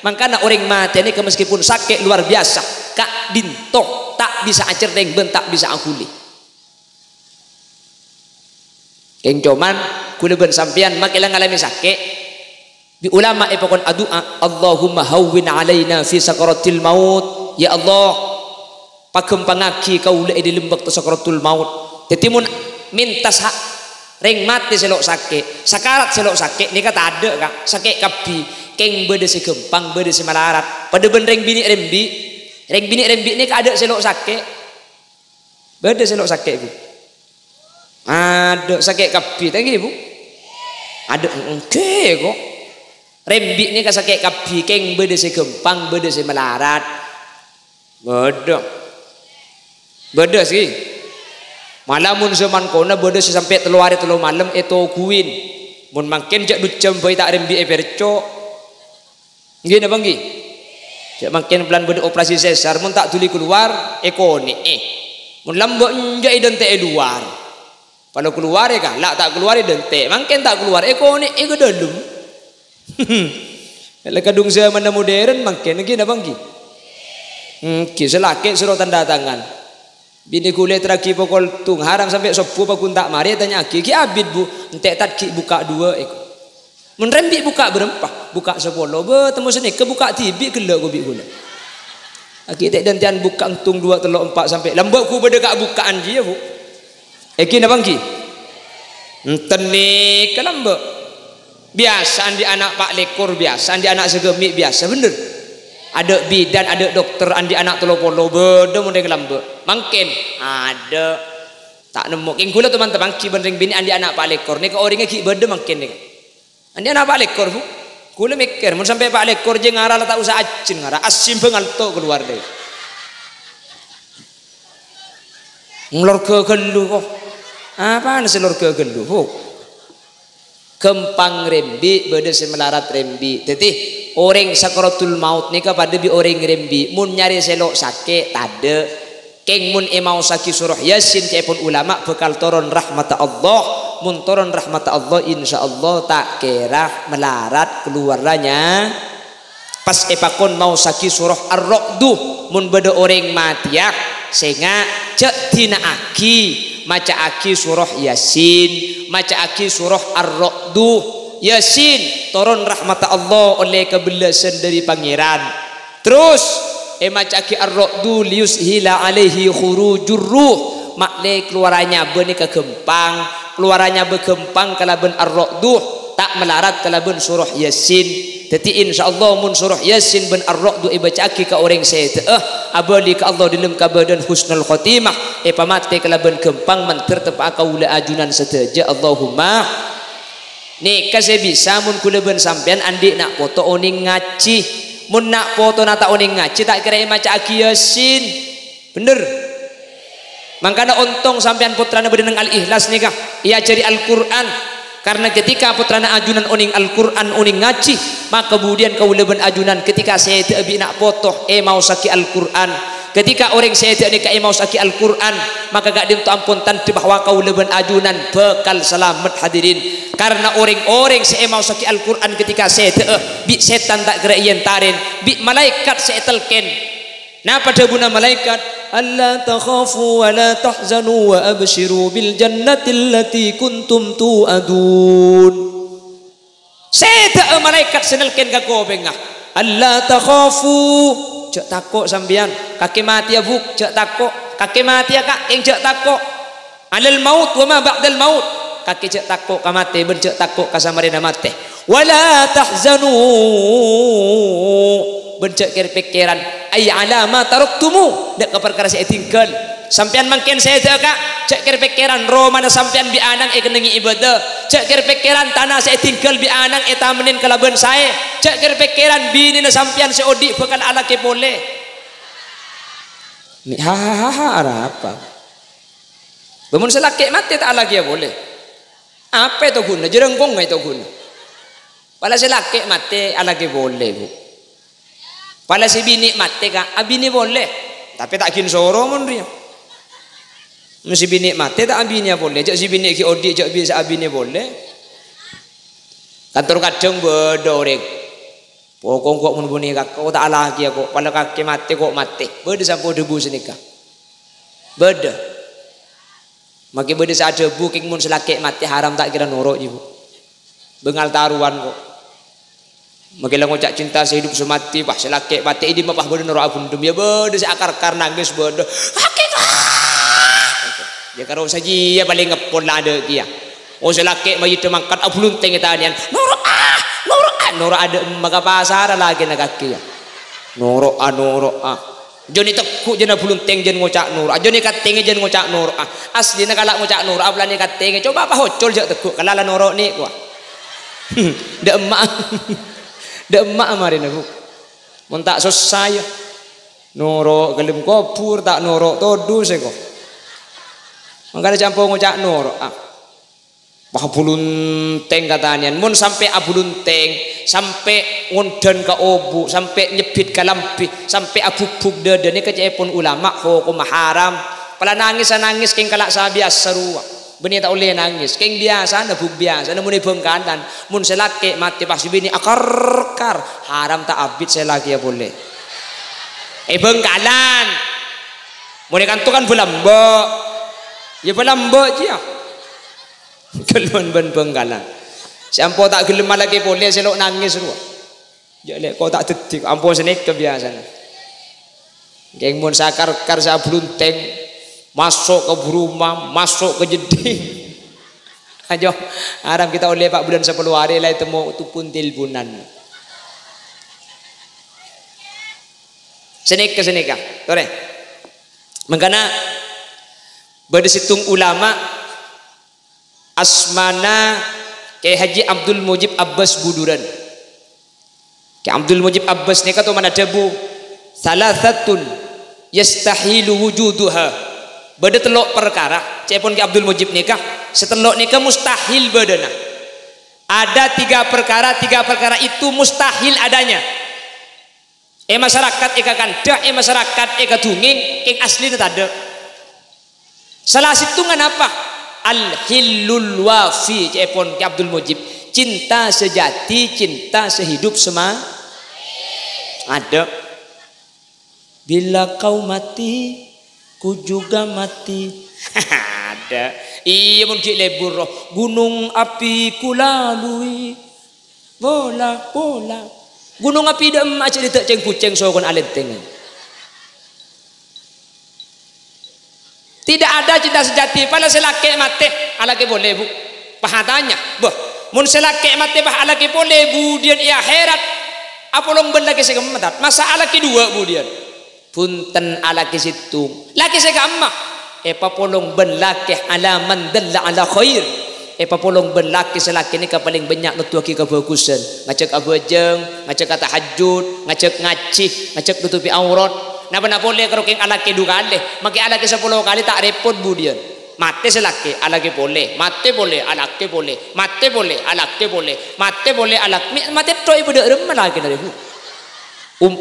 Mangkana orèng matèya nèka meskipun sakè' luar biasa, ka'dinto ta' bisa acerrèng bân ta' bisa aghuli. Kèng coma, ghulâ bân sampèyan makè la ngalamè sakè'. Bi' ulama èpakon adu'a, "Allahumma hawwin alaina fi sakaratil maut." Ya Allah, paghâmpangaghi kaulâ è dâlem bâkto sakaratul maut. Dhâddhi mon mènta sa-, rèng matè sè lo' sakè', sakarat sè lo' sakè', nèka tadâ', Ka'. Sakè' kabbhi. Kèng bâdâ sè ghâmpang, bâdâ sè malarat. Padâ bân rèng binè' rembi'. Rèng binè' rembi' nèka adâ' sè lo' sakè'. Bâdâ sè lo' sakè', Bu? Adâ' sakè' kabbhi, ta' ènggi, Bu? Adâ', ènggi, ko'. Rembi' nèka sakè' kabbhi, kèng bâdâ sè ghâmpang, bâdâ sè malarat. Bâdâ. Bâdâ, sè. Mala mon zaman kona bâdâ sè sampè' tello arè tello malem ètoguwin. Mon mangkèn jhâ' du jam bhâi ta' rembi' èpèrco'. Ènggi napa ènggi? Jhâ' mangkèn polana bâdâ operasi sesar, mon ta' dhuli kalowar, èkonè'è. Mon lambâ' enjâ' èdântè' è lowar. Palo kalowar èkala', ta' kalowar èdântè'. Mangkèn ta' kalowar, èkonè'è ka dâlem. La kadhung zamanna modern mangkèn, ènggi napa ènggi? Ènggi, sè lakè' soro tanda tangan. Binè ghulâ èterraghi pokol tong haram sampè' sobbhu paggun ta' marè, ètanya'aghi, "Ghi' abit, Bu?" "Ente' tad ghi' bukka' duwâ'," èko. Mon rembi' bukka' bârâmpa? Bukka' sapolo. Bâ, temmo sanèka bukka' dhibi' ghellâ' ko bi' ghulâ. Aghi' ta' dântèyan bukka' entong duwâ', tello', empa', sampè' lambâ' ghu bâdâ ka' bukka'an jiyâ, Bu. Ènggi napa ènggi? Enten nèka lambâ'. Biyasa andi' ana' pa' lèkor, biyasa andi' ana' sagâmè', biyasa bhender. Adâ' bidan, adâ' dokter, andi' ana' tello polo, bâdâ mon rèng lambâ'. Mangkèn, adâ'. Ta' nemmo. Kèng ghulâ toman tapanggi bân rèng binè' andi' ana' pa' lèkor. Nèka orèngnga ghi' bâdâ mangkèn nèka. Andi' ana' pa' lèkor, Bu. Ghulâ mèkkèr, mon sampè' pa' lèkor jiyâ ngara la ta' osa ajhâr ngara, assimbhâng alto kalowar dâri. Nglor ghâghâllu, ko'. Apana sè lor ghâghâllu, Bu? Ghâmpang rembi', bâdâ sè malarat rembi'. Dhâddhi, orèng sakaratul maut nèka padâ bi' orèng rembi'. Mon nyarè sè lo' sakè', tadâ'. Kèng mon èmaossaghi surah Yasin, ca'èpon ulama, bhâkal toron rahmatta Allah. Mon toron rahmatta Allah, insyaallah ta' kèra malarat kalowarannya. Pas èpakon maossaghi surah Ar-Ra'du, mon bâdâ orèng matèya, sènga', jhâ' dina'aghi, maca'aghi surah Yasin, maca'aghi surah Ar-Ra'du. Yasin, toron rahmatta Allah, ollè kabellâsân dâri Pangèran. Terros, èmaca'aghi Ar-Ra'du liyushila alaihi khurujur ruh. Ma'lè kalowarannya bânnè ka ghâmpang, kalowarannya bâ ghâmpang kalabân Ar-Ra'du, ta' malarat kalabân surah Yasin. Dhâddhi, insyaallah, mon surah Yasin bân Ar-Ra'du èbâca'aghi ka orèng sèdhâ'â, abâli ka Allah dâlem kabâdâ'ân husnul khotimah, èpamatè kalabân ghâmpang, mandhâr teppa'a kaulâ ajunan sadhâjâ. Allahumma. Nèka sè bisa mon kaulâ bân sampèyan andi' na' poto onèng ngajhi. Mon na' potona ta' onèng ngajhi, ta' kèra èmaca'aghi Yasin. Bhender? Mangkana ontong sampèyan pottrana bâdâ neng Al-Ikhlas nèka, èajhâri Al-Qur'an. Karena ketika pottrana ajunan onèng Al-Qur'an, onèng ngajhi, maka budiyân kaulâ bân ajunan ketika sèdhâ'â bi' na' poto èmaossaghi Al-Qur'an. Ketika orèng sèdhâ'â nèka èmaossaghi Al-Qur'an, maka ka'dinto ampon tandhâ bahwa kaulâ bân ajunan bhâkal salamet, hadirin. Karena orèng-orèng sè èmaossaghi Al-Qur'an ketika sèdhâ'â, bi' sètan ta' kèra èentarè, bi' malaèkat sè ètelkèn. Napa dhâbuna malaèkat? "Alla takhafu wa la tahzanu wa absyiru bil jannati allati kuntum tu'adun." Sèdhâ'â malaèkat sè nelkèn ka kopèngnga, "Alla takhafu." Jhâ' tako' sampèyan. Kakè matèya, Bu', jhâ' tako'. Kakè matèya, Ka', kèng jhâ' tako'. "Alal maut wa ma ba'dal maut." Kakè jhâ' tako' ka matè bân jhâ' tako' ka samarèna matè. "Wa la tahzanu." Bân jhâ' kèr-pèkkèran, "Ai ala ma taraktumu," dâ' ka parkara sè ètinggal. Sampèyan mangkèn sèdhâ'â, Ka', jhâ' kèr-pèkkèran romana sampèyan bi' ana'na èkennengngè ibâdâ. Jhâ' kèr-pèkkèran tana sè ètinggal bi' ana'na ètamennè kalabân saè. Jhâ' kèr-pèkkèran binèna sampèyan sè odi' bhâkal alakè polè. Mi-, ha, ha, ha, ha, arapa? Bâ, mon sè lakè' matè ta' alakèya polè. Apa ètoghuna? Jârângkongnga ètoghuna. Pala sè lakè' matè alakè polè, Bu'. Pala sè binè' matè, Ka', abinè polè. Tapè ta' ghin soro mon rèya. Mon sè binè' matè ta' abinèya polè, jhâ' sè binè' ghi' odi' jhâ' bisa abinè polè. Kantor kadhâng bâdâ orèng. Pokok kok mon bânnè kakè, ko' ta' alakèya ko', pala kakè matè ko' matè. Bâdâ sampo dhâbu sanèka. Bâdâ. Makè bâdâ sè adhâbu, "Kèng mon sè lakè' matè haram ta' kèra noro', jiyâ, Bu'. Bângal tarowan ko'." Makè la ngoca' cinta sehidup semati, pas sè lakè' matè è dimma pas bâdâ noro'a bhendhem. Yâ bâdâ sè akar-kar nangès bâdâ. "Kakè, Ka'!" Yâ karo sajiyâ palèng ngeppol la adâ' kèya. Oh, sè lakè' mayyidda mangkat abhulunthèng è tanèyan. "Noro'a! Noro'a!" Noro'a dâ' emma ka pasara lakèna kakè, yâ. "Noro'a, noro'a." Jhâ' nè tegghu' jhâ' abhulunthèng jhâ' ngoca' noro'a. Jhâ' nè katèngè jhâ' ngoca' noro'a. Aslina kala' ngoca' noro'a, polana katèngè. Coba pas ocol jhâ' tegghu'. Kala' la noro' nè' kowa. Dâ' emma'. Dâ' emma' marèna, Bu'. Mon ta' sossa, yâ. Noro' ka dâlem kobhur, ta' noro' todus è ko'. Mangkana jhâ' ampo ngoca' noro'a. Wah, abhulunthèng ka tanèyan. Mon sampè' abhulunthèng, sampè' ngondhân ka obu', sampè' nyebbhit ka lambhi, sampè' abubbhuk dâdâ, nèka ca'èpon ulama hokomma haram. Pala nangès-nangès kèng kala' sabiyasa rowa. Bânnè ta' ollè nangès. Kèng biyasana, Bu', biyasana mon è Bhângkalan. Mon sè lakè' matè pas sè binè' akar-kar, haram ta' abit sè lakèya polè. È Bhângkalan. Mon è kanto kan bâlâmbâ'. Yâ bâlâmbâ' jiyâ. Ghâllu bân Bhângkalan. Sè ampo ta' ghellem alakè polè sè lo' nangès rowa. Jhâ' lè' ko' ta' dhâddhi, ampo sanèka biyasana. Kèng mon sakar-kar sè abhulunthèng, maso' ka buru omma, maso' ka jeddhing. Ayo, arang kita ollè pa' bulân sapolo arè la ètemmo tupun tilpunan. Sanèka, sanèka. Torè. Mangkana bâdâ sèttong ulama asmana Kè Haji Abdul Mujib Abbas Buduran. Kè Abdul Mujib Abbas nèka toman adhâbu, "Tsalasatun yastahilu wujuduha." Bâdâ tello' parkara, ca'èpon Kè Abdul Mujib nèka, sè tello' nèka mustahil bâdâna. Ada tiga perkara, tiga perkara itu mustahil adanya. È masarakat è kakandhâ, è masarakat è kadhungèng, kèng aslina tadâ'. Sala sèttongnga napa? Al-hillul wafi, ca'èpon Kè Abdul Mujib. Cinta sejati, cinta sehidup sema-, adâ'. Bila kau mati, ku juga mati. Adâ'. Iyâ, mon ghi' lebur roh. Gunung api kulalui. Pola, pola. Gunung api dâ' emma' jâ' dâ' cèng-bucèng sokona alèntèng. Tidak ada cinta sejati. Pala sè lakè' matè, alakè polè, Bu. Pahatanya, bâh, mon sè lakè' matè, bâh, alakè polè, budiyân è akhèrat, apolong bân lakè sè ka'emma, Tat? Masa' alakè duwâ', budiyân? Bhunten, alakè sèttong. Lakè sè ka'emma, èpapolong bân lakè ala man dalla ala khair. Èpapolong bân lakè sè lakè nèka palèng bânnya' noduwaghi kabhâghusân. Ngajhâk abhâjâng, ngajhâk atahajjud, ngajhâk ngajhi, ngajhâk notobhi aurat. Napa-napa polè karo kèng alakè du kalè, makè alakè sapolo kalè ta' rèpot budiyân. Matè sè lakè, alakè polè, matè polè, alakè polè, matè polè, alakè polè, matè polè, alak-, mè-, matè tho' è bâdâ rèmma lakèna rè, Bu. Um-,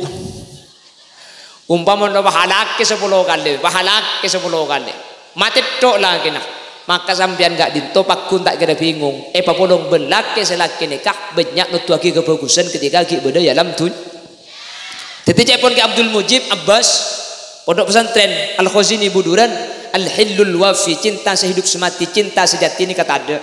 Umpama napa halakè sapolo kalè, pahalakè sapolo kalè. Matè tho' lakèna. Maka sampèyan ka'dinto pagghun ta' kèra bingung. Èpapolong bân lakè sè lakè nèka bânnya' noduwaghi kabhâghusân ketika ghi' bâdâ è alam dun-, Dhâddhi ca'èpon Kè Abdul Mujib Abbas, Pondok Pesantren Al-Khazini Buduran, al-hillul wafi, cinta sehidup semati, cinta sejati nèka tadâ'.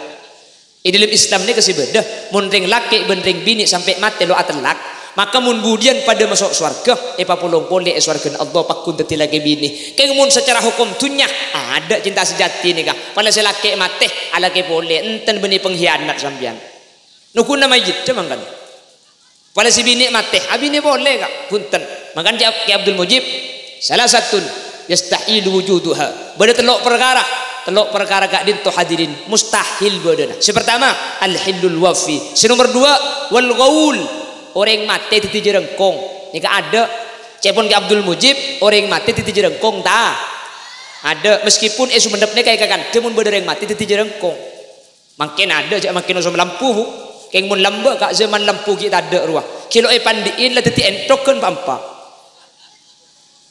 È dâlem Islam nèka sè bâdâ, mon rèng lakè' bân rèng binè' sampè' matè lo' atellak, maka mon budiyân padâ maso' sowarghâ, èpapolong polè è sowarghâna Allah pagghun dhâddhi lakè binè. Kèng mon sacara hokom dhunnya, adâ' cinta sejati nèka. Pala sè lakè' matè, alakè polè, enten bânnè pengkhianat sampèyan. Nogghuna mayyidda mangkana. Pala sè binè' matè, abinè polè, Ka'. Bhunten. Mangkana Kè Abdul Mujib, salasatun yastahilu wujuduha. Bâdâ tello' parkara. Tello' parkara ka'dinto hadirin mustahil bâdâna. Sè partama, al-hillul wafi. Sè nomer duwâ', wal ghaul. Orèng matè dhâddhi jârângkong. Nèka adâ'. Ca'èpon Kè Abdul Mujib, orèng matè dhâddhi jârângkong, ta? Adâ'. Meskipun è Songennep nèka è kakandhâ mon bâdâ orèng matè dhâddhi jârângkong. Mangkèn adâ', jhâ' mangkèn osom lampu, Bu. Kèng mon lambâ', Ka', zaman lampu ghi' tadâ' rowa. Ghi' lo' èpandi'in la dhâddhi ènthokghân pa-empa'.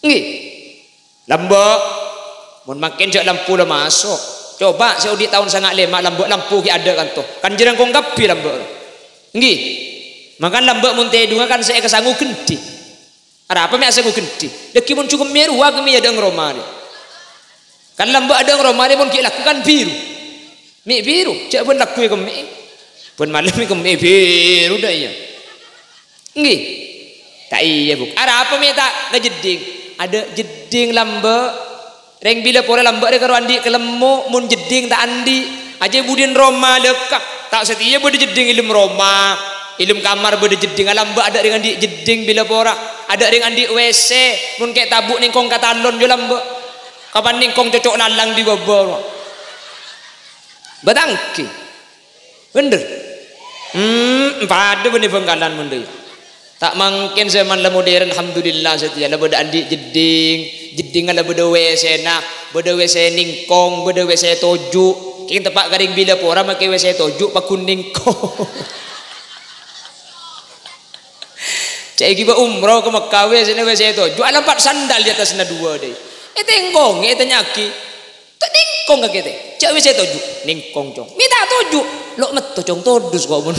Èngghi. Lambâ'. Mon mangkèn jhâ' lampu la maso'. Coba sè odi' taon sanga' lèma' lambâ', lampu ghi' adâ' kanto. Kan jârângkong kabbhi lambâ'. Èngghi. Mangkana lambâ' mon tèdungnga kan sè èkasango ghendhi. Arapa mè' asango ghendhi? Dhâggi' mon jhughâ mè' rowa kemmè' è adâ'na roma rè. Kan lambâ' adâ'na roma rè mon ghi' lagghu kan biru. Mè' biru, jhâ' bân lagghu è kemmè'. Bân malem è kemmè' biru dâ' iyâ. Èngghi. Ta' iyâ, Bu. Arapa mè' ta' ka jeddhing? Adâ' jeddhing lambâ'. Rèng bilâ pora lambâ' rè karo andi' kalemmo, mon jeddhing ta' andi'. Ajâ budiyân roma lèkka. Ta' satèya bâdâ jeddhing è lem roma. È lem kamar bâdâ jeddhing, alambâ' adâ' rèng andi' jeddhing bilâ pora. Adâ' rèng andi' W C, mon kè' tabu' nèngkong ka talon jâ lambâ'. Kapan nèngkong cocok lalang dâri bâbâ. Batangkè. Bhender? Hmm, padâ bânnè Bhângkalan mon dâ' iyâ. Ta' mangkèn zaman la modern, alhamdulillah satèya la bâdâ andi' jeddhing, jeddhingnga la bâdâ W C-na, bâdâ W C nèngkong, bâdâ W C toju'. Kèng teppa' ka rèng bilâ pora makè W C toju', pagghun nèngkong. Ca'èpon ghibâ umroh ka Mekkah, W C-na W C toju', alampat sandal è attasna duwâ' dâ' iyâ. Ètèngkongè, ètanya'aghi. Ta' nèngkong kakè tè. Jhâ' W C toju'. Nèngkong, Cong. Mè' ta' toju'. Lo' metto, Cong. Todus kok mon.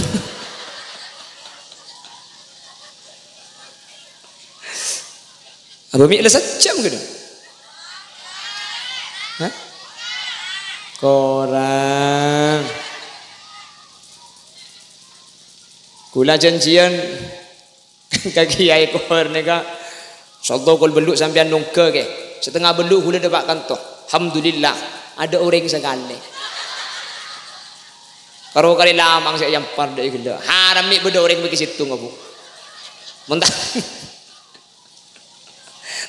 Apa mè' la sajjhâm ghâllu? Hah? Korang. Kaulâ jhânjhiyân Ka Kèyaè Kohar nèka, insyaallah kol bellu' sampèyan nongghâ, Kè. Satengnga bellu' ghulâ dâpa' kanto. Alhamdulillah, adâ' orèng sakalè. Karo kalè lamang sè èyampar dâ' ghellâ'. Haram mè' bâdâ orèng makè sèttong, Bu. Mon ta-,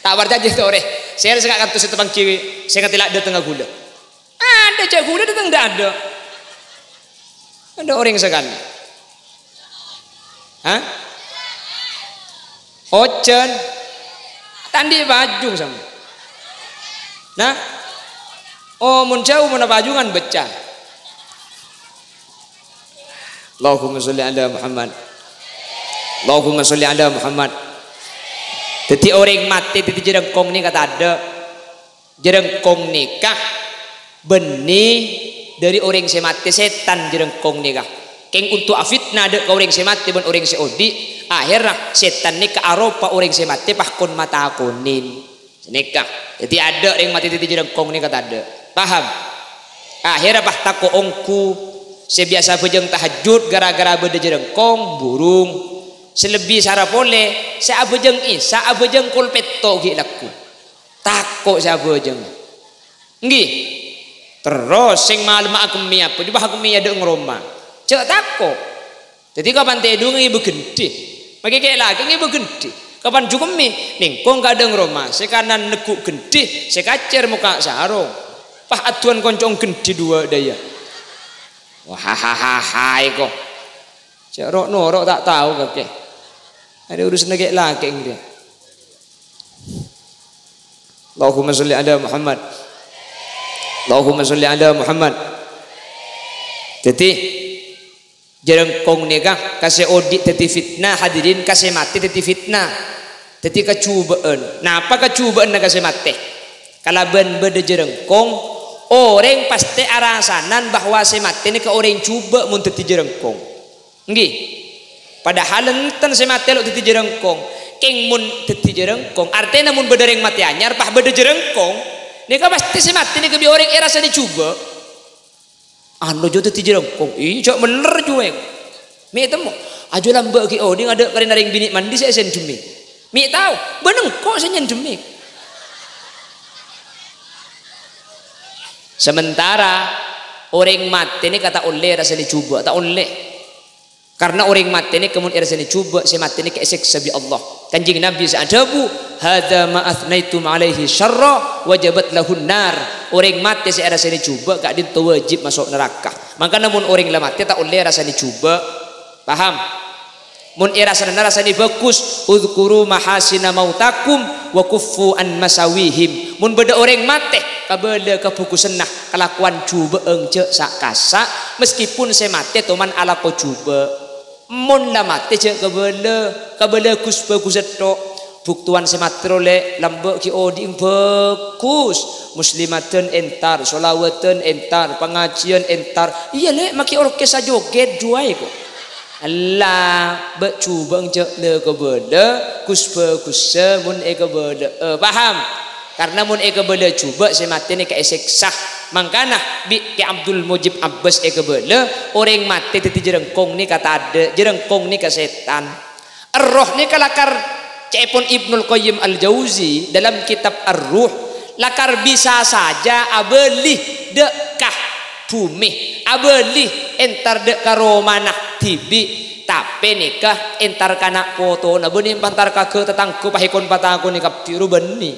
ta' parcajâ torè. Sèra sè kantos sè tapangghi sè ngatèla' dâtengnga ghulâ. Adâ' jhâ' ghulâ dâteng dâ' adâ'. Adâ' orèng sakalè. Hah? Ojhân. Ta' andi' pajung sampèyan. Nah. Oh, mon jhâu mon pajungan beccè. Allahumma sholli ala Muhammad. Allahumma sholli ala Muhammad. Dhâddhi orèng matè dhâddhi jhârângkong nèka tadâ'. Jhârângkong nèka bânnè dhâri orèng sè matè, sètan jhârângkong nèka. Kèng onto' afitna dâ' ka orèng sè matè bân orèng sè odi', akhèrra sètan nèka aropa orèng sè matè pas kon matakonè. Sanèka. Dhâddhi adâ' rèng matè dhâddhi jhârângkong nèka tadâ'. Paham? Akhèrra pas tako' ongghu, sè biyasa abhâjâng tahajjud ghârâ-ghârâ bâdâ jhârângkong, burung. Sè lebbi sara polè, sè abhâjâng Isya, abhâjâng kol pètto' ghi' lagghu. Tako' sè abhâjâng. Ènggi. Terros sèng malemma akemmè apa? Jhubâ akemmè è adâ'na roma. Jhâ' tako'. Dhâddhi kapan tèdungnga ngibâ gendhi. Makè kè' lakè ngibâ gendhi. Kapan jhukemmè, nèngkong ka adâ'na roma, sè kanan neggu' gendhi, sè kacèr mokka' sarong. Pas adduwân konco'na gendhi duwâ' dâjâ. Wah, ha, ha, ha, ha, iko. Jhâ' ro'-noro' ta' tao kakè. Arè urusanna kè' lakè ngèrè. Allahumma sholli ala Muhammad. Allahumma sholli ala Muhammad. Dhâddhi, jhârângkong nèka ka sè odi' dhâddhi fitna, hadirin, ka sè matè dhâddhi fitna. Dhâddhi kajhubâ'ân. Napa kajhubâ'ânna ka sè matè? Kalabân bâdâ jhârângkong, orèng pastè arasanan bahwa sè matè nèka orèng jhubâ' mon dhâddhi jhârângkong. Ènggi. Padahal enten sè matè lo' dhâddhi jhârângkong. Kèng mon dhâddhi jhârângkong, artèna mon bâdâ rèng matè anyar, pas bâdâ jhârângkong, nèka pastè sè matè nèka bi' orèng èrasana jhubâ'. Anu jhâ' dhâddhi jhârângkong. Iyâ, jhâ' mellèr jhuwâ. Mè' temmo. Ajhu lambâ' ghi' odi' ngadâ' karèna rèng binè' mandi sè èsènjhemmè. Mè' tao, bân engko' sè nyènjhemmè. Sementara orèng matè nèka ta' ollè èrasana jhubâ', ta' ollè. Karna orèng matè nèka mon èrasana jhubâ', sè matè nèka èsèksa bi' Allah. Kanjeng Nabi sè adhâbu, "Hadza ma athnaitum alaihi syarra, wajabat lahun nar." Orèng matè sè èrasana jhubâ', ka'dinto wajib maso' naraka. Mangkana mon orèng la matè ta' ollè èrasana jhubâ'. Paham? Mon èrasana, rasana bhâghus, "Udzkuru mahasina mautakum wa kuffu an masawihim." Mon bâdâ orèng matè, kabâlâ kabhâghusânna kalakowan jhubâ'ân jhâ' sa'-kasa', meskipun sè matè toman alako jhubâ'. Mon la matè jhâ' kabâlâ, kabâlâ ghus-bhâghus ètto'. Buktowan sè matè ro, Lè', lambâ' ghi' odi'na bhâghus. Muslimadhân entar, sholawatdhân entar, pangajiyân entar. Iyâ, Lè', makè orkes ajogèd jhuwâ ko'. Ella, bâ' jhubâ'na jhâ' la kabâlâ, ghus-bhâghussa mon èkabâlâ'â. Paham? Karna mon èkabâlâ jhubâ' sè matè nèka èsèksa. Mangkana bi' Kè Abdul Mujib Abbas èkabâlâ, orèng matè dhâddhi jhârângkong nèka tadâ', jhârângkong nèka sètan. Erroh nèka lakar, ca'èpon Ibnul Qayyim Al-Jauzi dalam kitab Ar-Ruh, lakar bisa saja abâli dâ' ka bhumè, abâli entar dâ' ka romana dhibi', tapè nèka entar ka na' potona, bânnè entar ka ghâ' tatangghâ, pas èkon patakonè kabbhi, ro bânnè.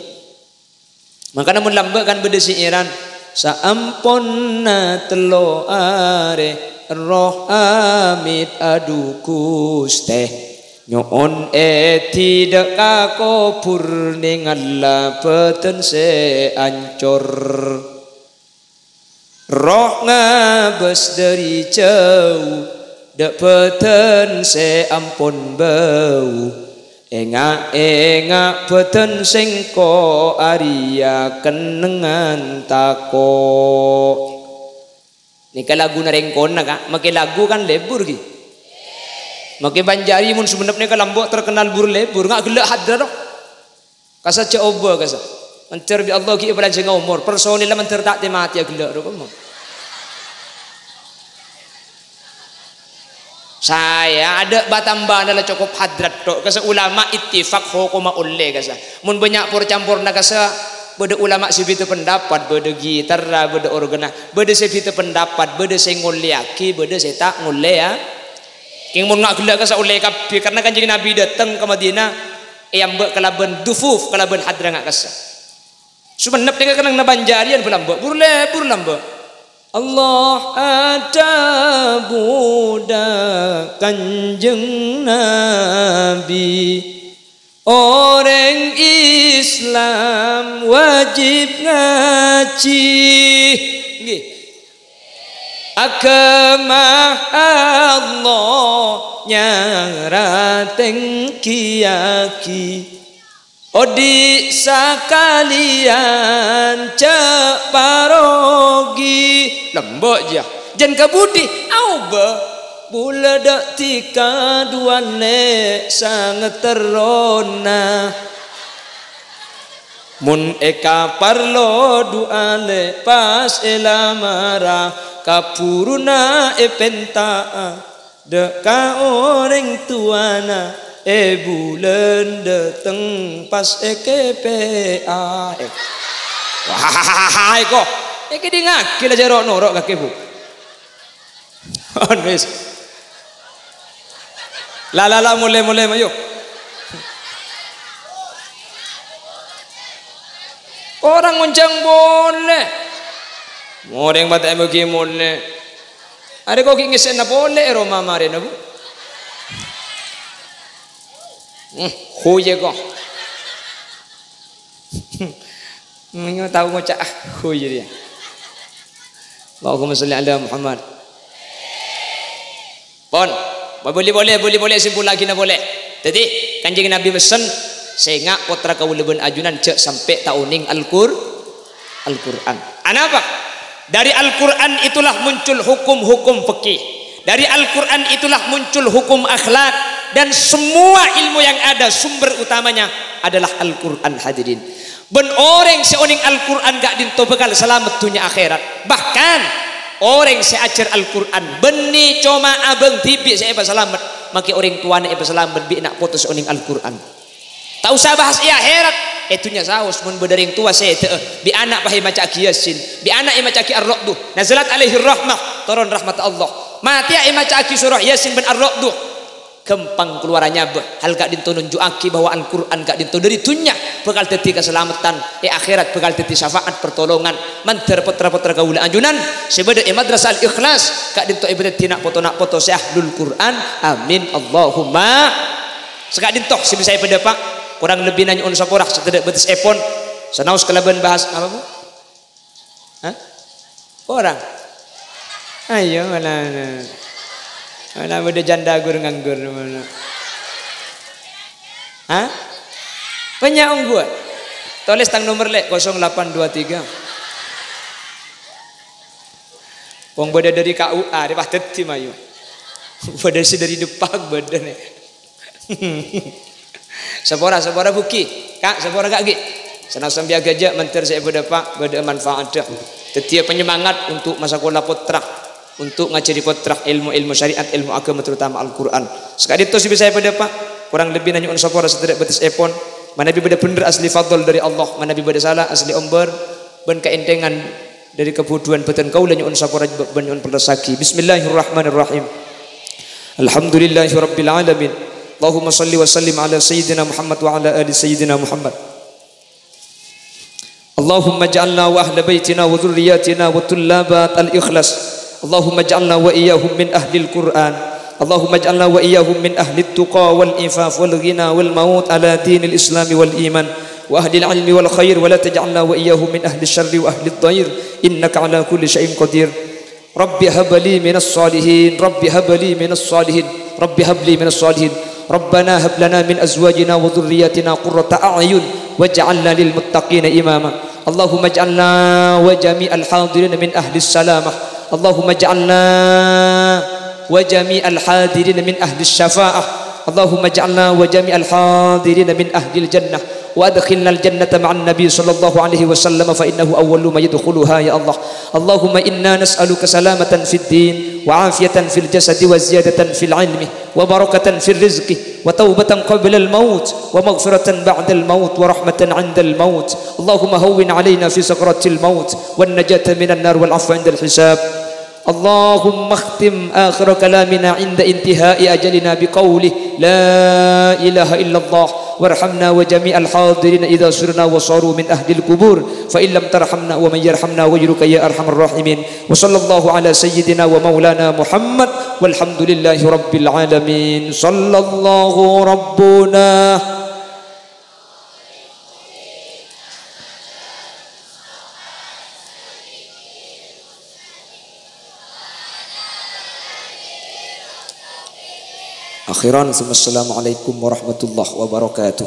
Mangkana mon lambâ' kan bâdâ syi'iran, "Saamponna tello arè, erroh amit adhu Ghustè. Nyo'on èdhi dâ' ka kobhur nèngalla bâdân sè ancor." Erroh ngabâs dâri jhâu, dâ' bâdân sè ampon bâu. Ènga'-ènga' bâdân sèngko' arèya kennengngan tako'. Nèka laguna rèng kona, Ka'. Makè lagu kan lebur, ghi. Makè Banjari mon Sumenep nèka lambâ' terkenal bur-lebur, nga' ghellâ' hadra, dok. Kasa jhâ' obâ, kasa. Mandhâr bi' Allah ghi' èpalanjhângnga omor. Personella mandhâr ta' tè-matè aghellâ' ro, kemma. Saya adâ' batambâna la cokop hadrat tok, kasa ulama ittifak hokomma ollè, kasa. Mon bânnya' por-camporna, kasa, bâdâ ulama sè bhidhâ pendapat, bâdâ gitarra, bâdâ organna, bâdâ sè bhidhâ pendapat, bâdâ sè ngollèyaghi, bâdâ sè ta' ngollèya. Kèng mon nga' ghellâ' kasa ollè kabbhi, karna Kanjeng Nabi dâteng ka Madinah, èambâ' kalabân dufuf, kalabân hadra nga' kassa. Sumenep nèka kennengnganna Banjariyan bâ lambâ', bur-lebur lambâ'. Allah adhâbu dâ' Kanjeng Nabi, orèng Islam wajib ngajhi. Ngghi. Aghâma Allah nyara tèngghiyaghi. Odi' sakalèyan jhâ' parogi. Lembâ' jiyâ. Jân kabudi aobâ. Bulâ dâ' dhika duwâna sanget terrona. Mon èkaparlo du'a lè pas èlamara, kabhuruna èpènta'a. Dâ' ka orèng towana, è bulân dâteng pas èkèpè'a. Eh. Wah, èko. Èkèdingngaghi la jâ' ro'-noro' kakè, Bu. Wis. La, la, la, molè, molè, mayu. Orèng ngonjhâng polè. Orèng patè èmoghi molè. Arè ko' ghi' ngèssèna polè è roma marèna, Bu. Hmm, hoyè ko'. Nyo tao ngoca', ah, hoyè rèya. Allahumma sholli ala Muhammad. Pon, bâli polè, bâli polè, simpullaghi polè. Dhâddhi, Kanjeng Nabi messen, "Sènga' pottra kaulâ bân ajunan jhâ' sampè' ta' onèng Al-Qur-, Al-Qur'an." Anapa? Dari Al-Qur'an itulah muncul hukum-hukum fikih. Dari Al-Qur'an itulah muncul hukum akhlak. Dan semua ilmu yang ada, sumber utamanya adalah Al-Qur'an, hadirin. Bân orèng sè onèng Al-Qur'an ka'dinto bhâkal salamet dhunnya akhèrat. Bahkan, orèng sè ajhâr Al-Qur'an bânnè coma abâng dhibi' sè èpasalamet, makè orèng towana èpasalamet bi' na' poto sè onèng Al-Qur'an. Ta' osa bahas è akhèrat, è dhunnya saos mon bâdâ rèng towa sèdhâ'â, bi' ana' pas èmaca'aghi Yasin, bi' ana' èmaca'aghi Ar-Ra'du, nazalat alaihir rahmah, toron rahmat Allah. Matèya èmaca'aghi surah Yasin bân Ar-Ra'du. Ghâmpang kalowarra nyabâ. Hal ka'dinto nonjhu'aghi bahwa Al-Qur'an ka'dinto dâri dhunnya bhâkal dhâddhi kasalameddhân, è akhèrat bhâkal dhâddhi syafaat pertolongan. Mandhâr pottra-pottra kaulâ ajunan sè bâdâ è Madrasah Al-Ikhlas ka'dinto èpadhâddhi na' poto-na' poto sè ahlul Qur'an. Amin, Allahumma. Saka'dinto sè bisa èpadâpa', korang lebbina nyo'on sapora sè tadâ' bâtessèpon. Sanaos kalabân bahas apa, Bu? Hah? Korang? Ayo, mana, mana? Mana bâdâ janda gur-nganggur, mana? Hah? Bânnya' ongghuwân. Tolès tang nomer, lè', kosong delapan dua tiga. Wong bâdâ dâri K U A, rè pas dhâddhi mayu. Bâdâ sè dâri Depak, bâdâ nè. Sapora, sapora, Bu, ghi. Ka', sapora, Ka', ghi. Sanaos sampèyan ghâjâ' mandhâr sè èpadâpa', bâdâ manfaatdhâ. Dhâddhiyâ penyemangat untuk masakola pottra, untuk ngajhâri pottra ilmu-ilmu syariat, ilmu agama, terutama Al-Qur'an. Saka'dinto sè bisa èpadâpa', korang lebbina nyo'on sapora sè tadâ' bâtessèpon. Manabi bâdâ bhendher asli fadl dâri Allah, manabi bâdâ sala asli ombâr bân kaènthèngan dâri kabhudhuwân bâdân kaulâ nyo'on sapora bân nyo'on pèlessaghi. Bismillahirrahmanirrahim. Alhamdulillahirabbil alamin. Allahumma shalli wa sallim ala sayyidina Muhammad wa ala ali sayyidina Muhammad. Allahumma ij'alna wa ahla baitina wa dzurriyyatina wa tullabat al-ikhlas. Allahumma ij'alna wa iyyahum min ahlil Qur'an. Allahumma ij'alna wa iyyahum min ahlit tuqa wal ifaf wal ghina wal maut ala dinil islami wal iman wa ahlil ilmi wal khair, wa la taj'alna wa iyyahum min ahlis syarri wa ahlid dhair, innaka ala kulli syai'in qadir. Rabbi habli minas shalihin, Rabbi habli minas shalihin, Rabbi habli minas shalihin. Rabbana hab lana min azwajina wa dzurriyyatina qurrata a'yun waj'alna lil muttaqina imama. Allahumma ij'alna wa jami'al hadirin min ahlis salamah. Allahumma ij'alna wa jami'al hadirin min ahlis syafa'ah. Allahumma ij'alna wa jami'al hadirin min ahlil jannah. Wa adkhilnal jannata ma'an nabi sallallahu alaihi wasallam fa innahu awwalu man yadkhuluha, ya Allah. Allahumma inna nas'aluka salamatan fid din wa afiyatan fil jasadi wa ziyadatan fil ilmi wa barakatan fir rizqi wa taubatan qablal maut wa maghfiratan ba'dal maut wa rahmatan 'indal maut. Allahumma hawwin 'alaina fi sakaratil maut wan najata minan nar wal 'afwa 'indal hisab. Allahumma khtim akhira kalamina 'inda intihai ajalina biqauli la ilaha illallah warhamna wa jami'al hadirin idza sirna wa saru min ahlil qubur fa in lam tarhamna wa man yarhamna ghairuka ya arhamar rahimin. Wa sallallahu ala sayyidina wa maulana Muhammad walhamdulillahi rabbil alamin. Sallallahu rabbuna. Akhiran, tsumma assalamualaikum warahmatullahi wabarakatuh.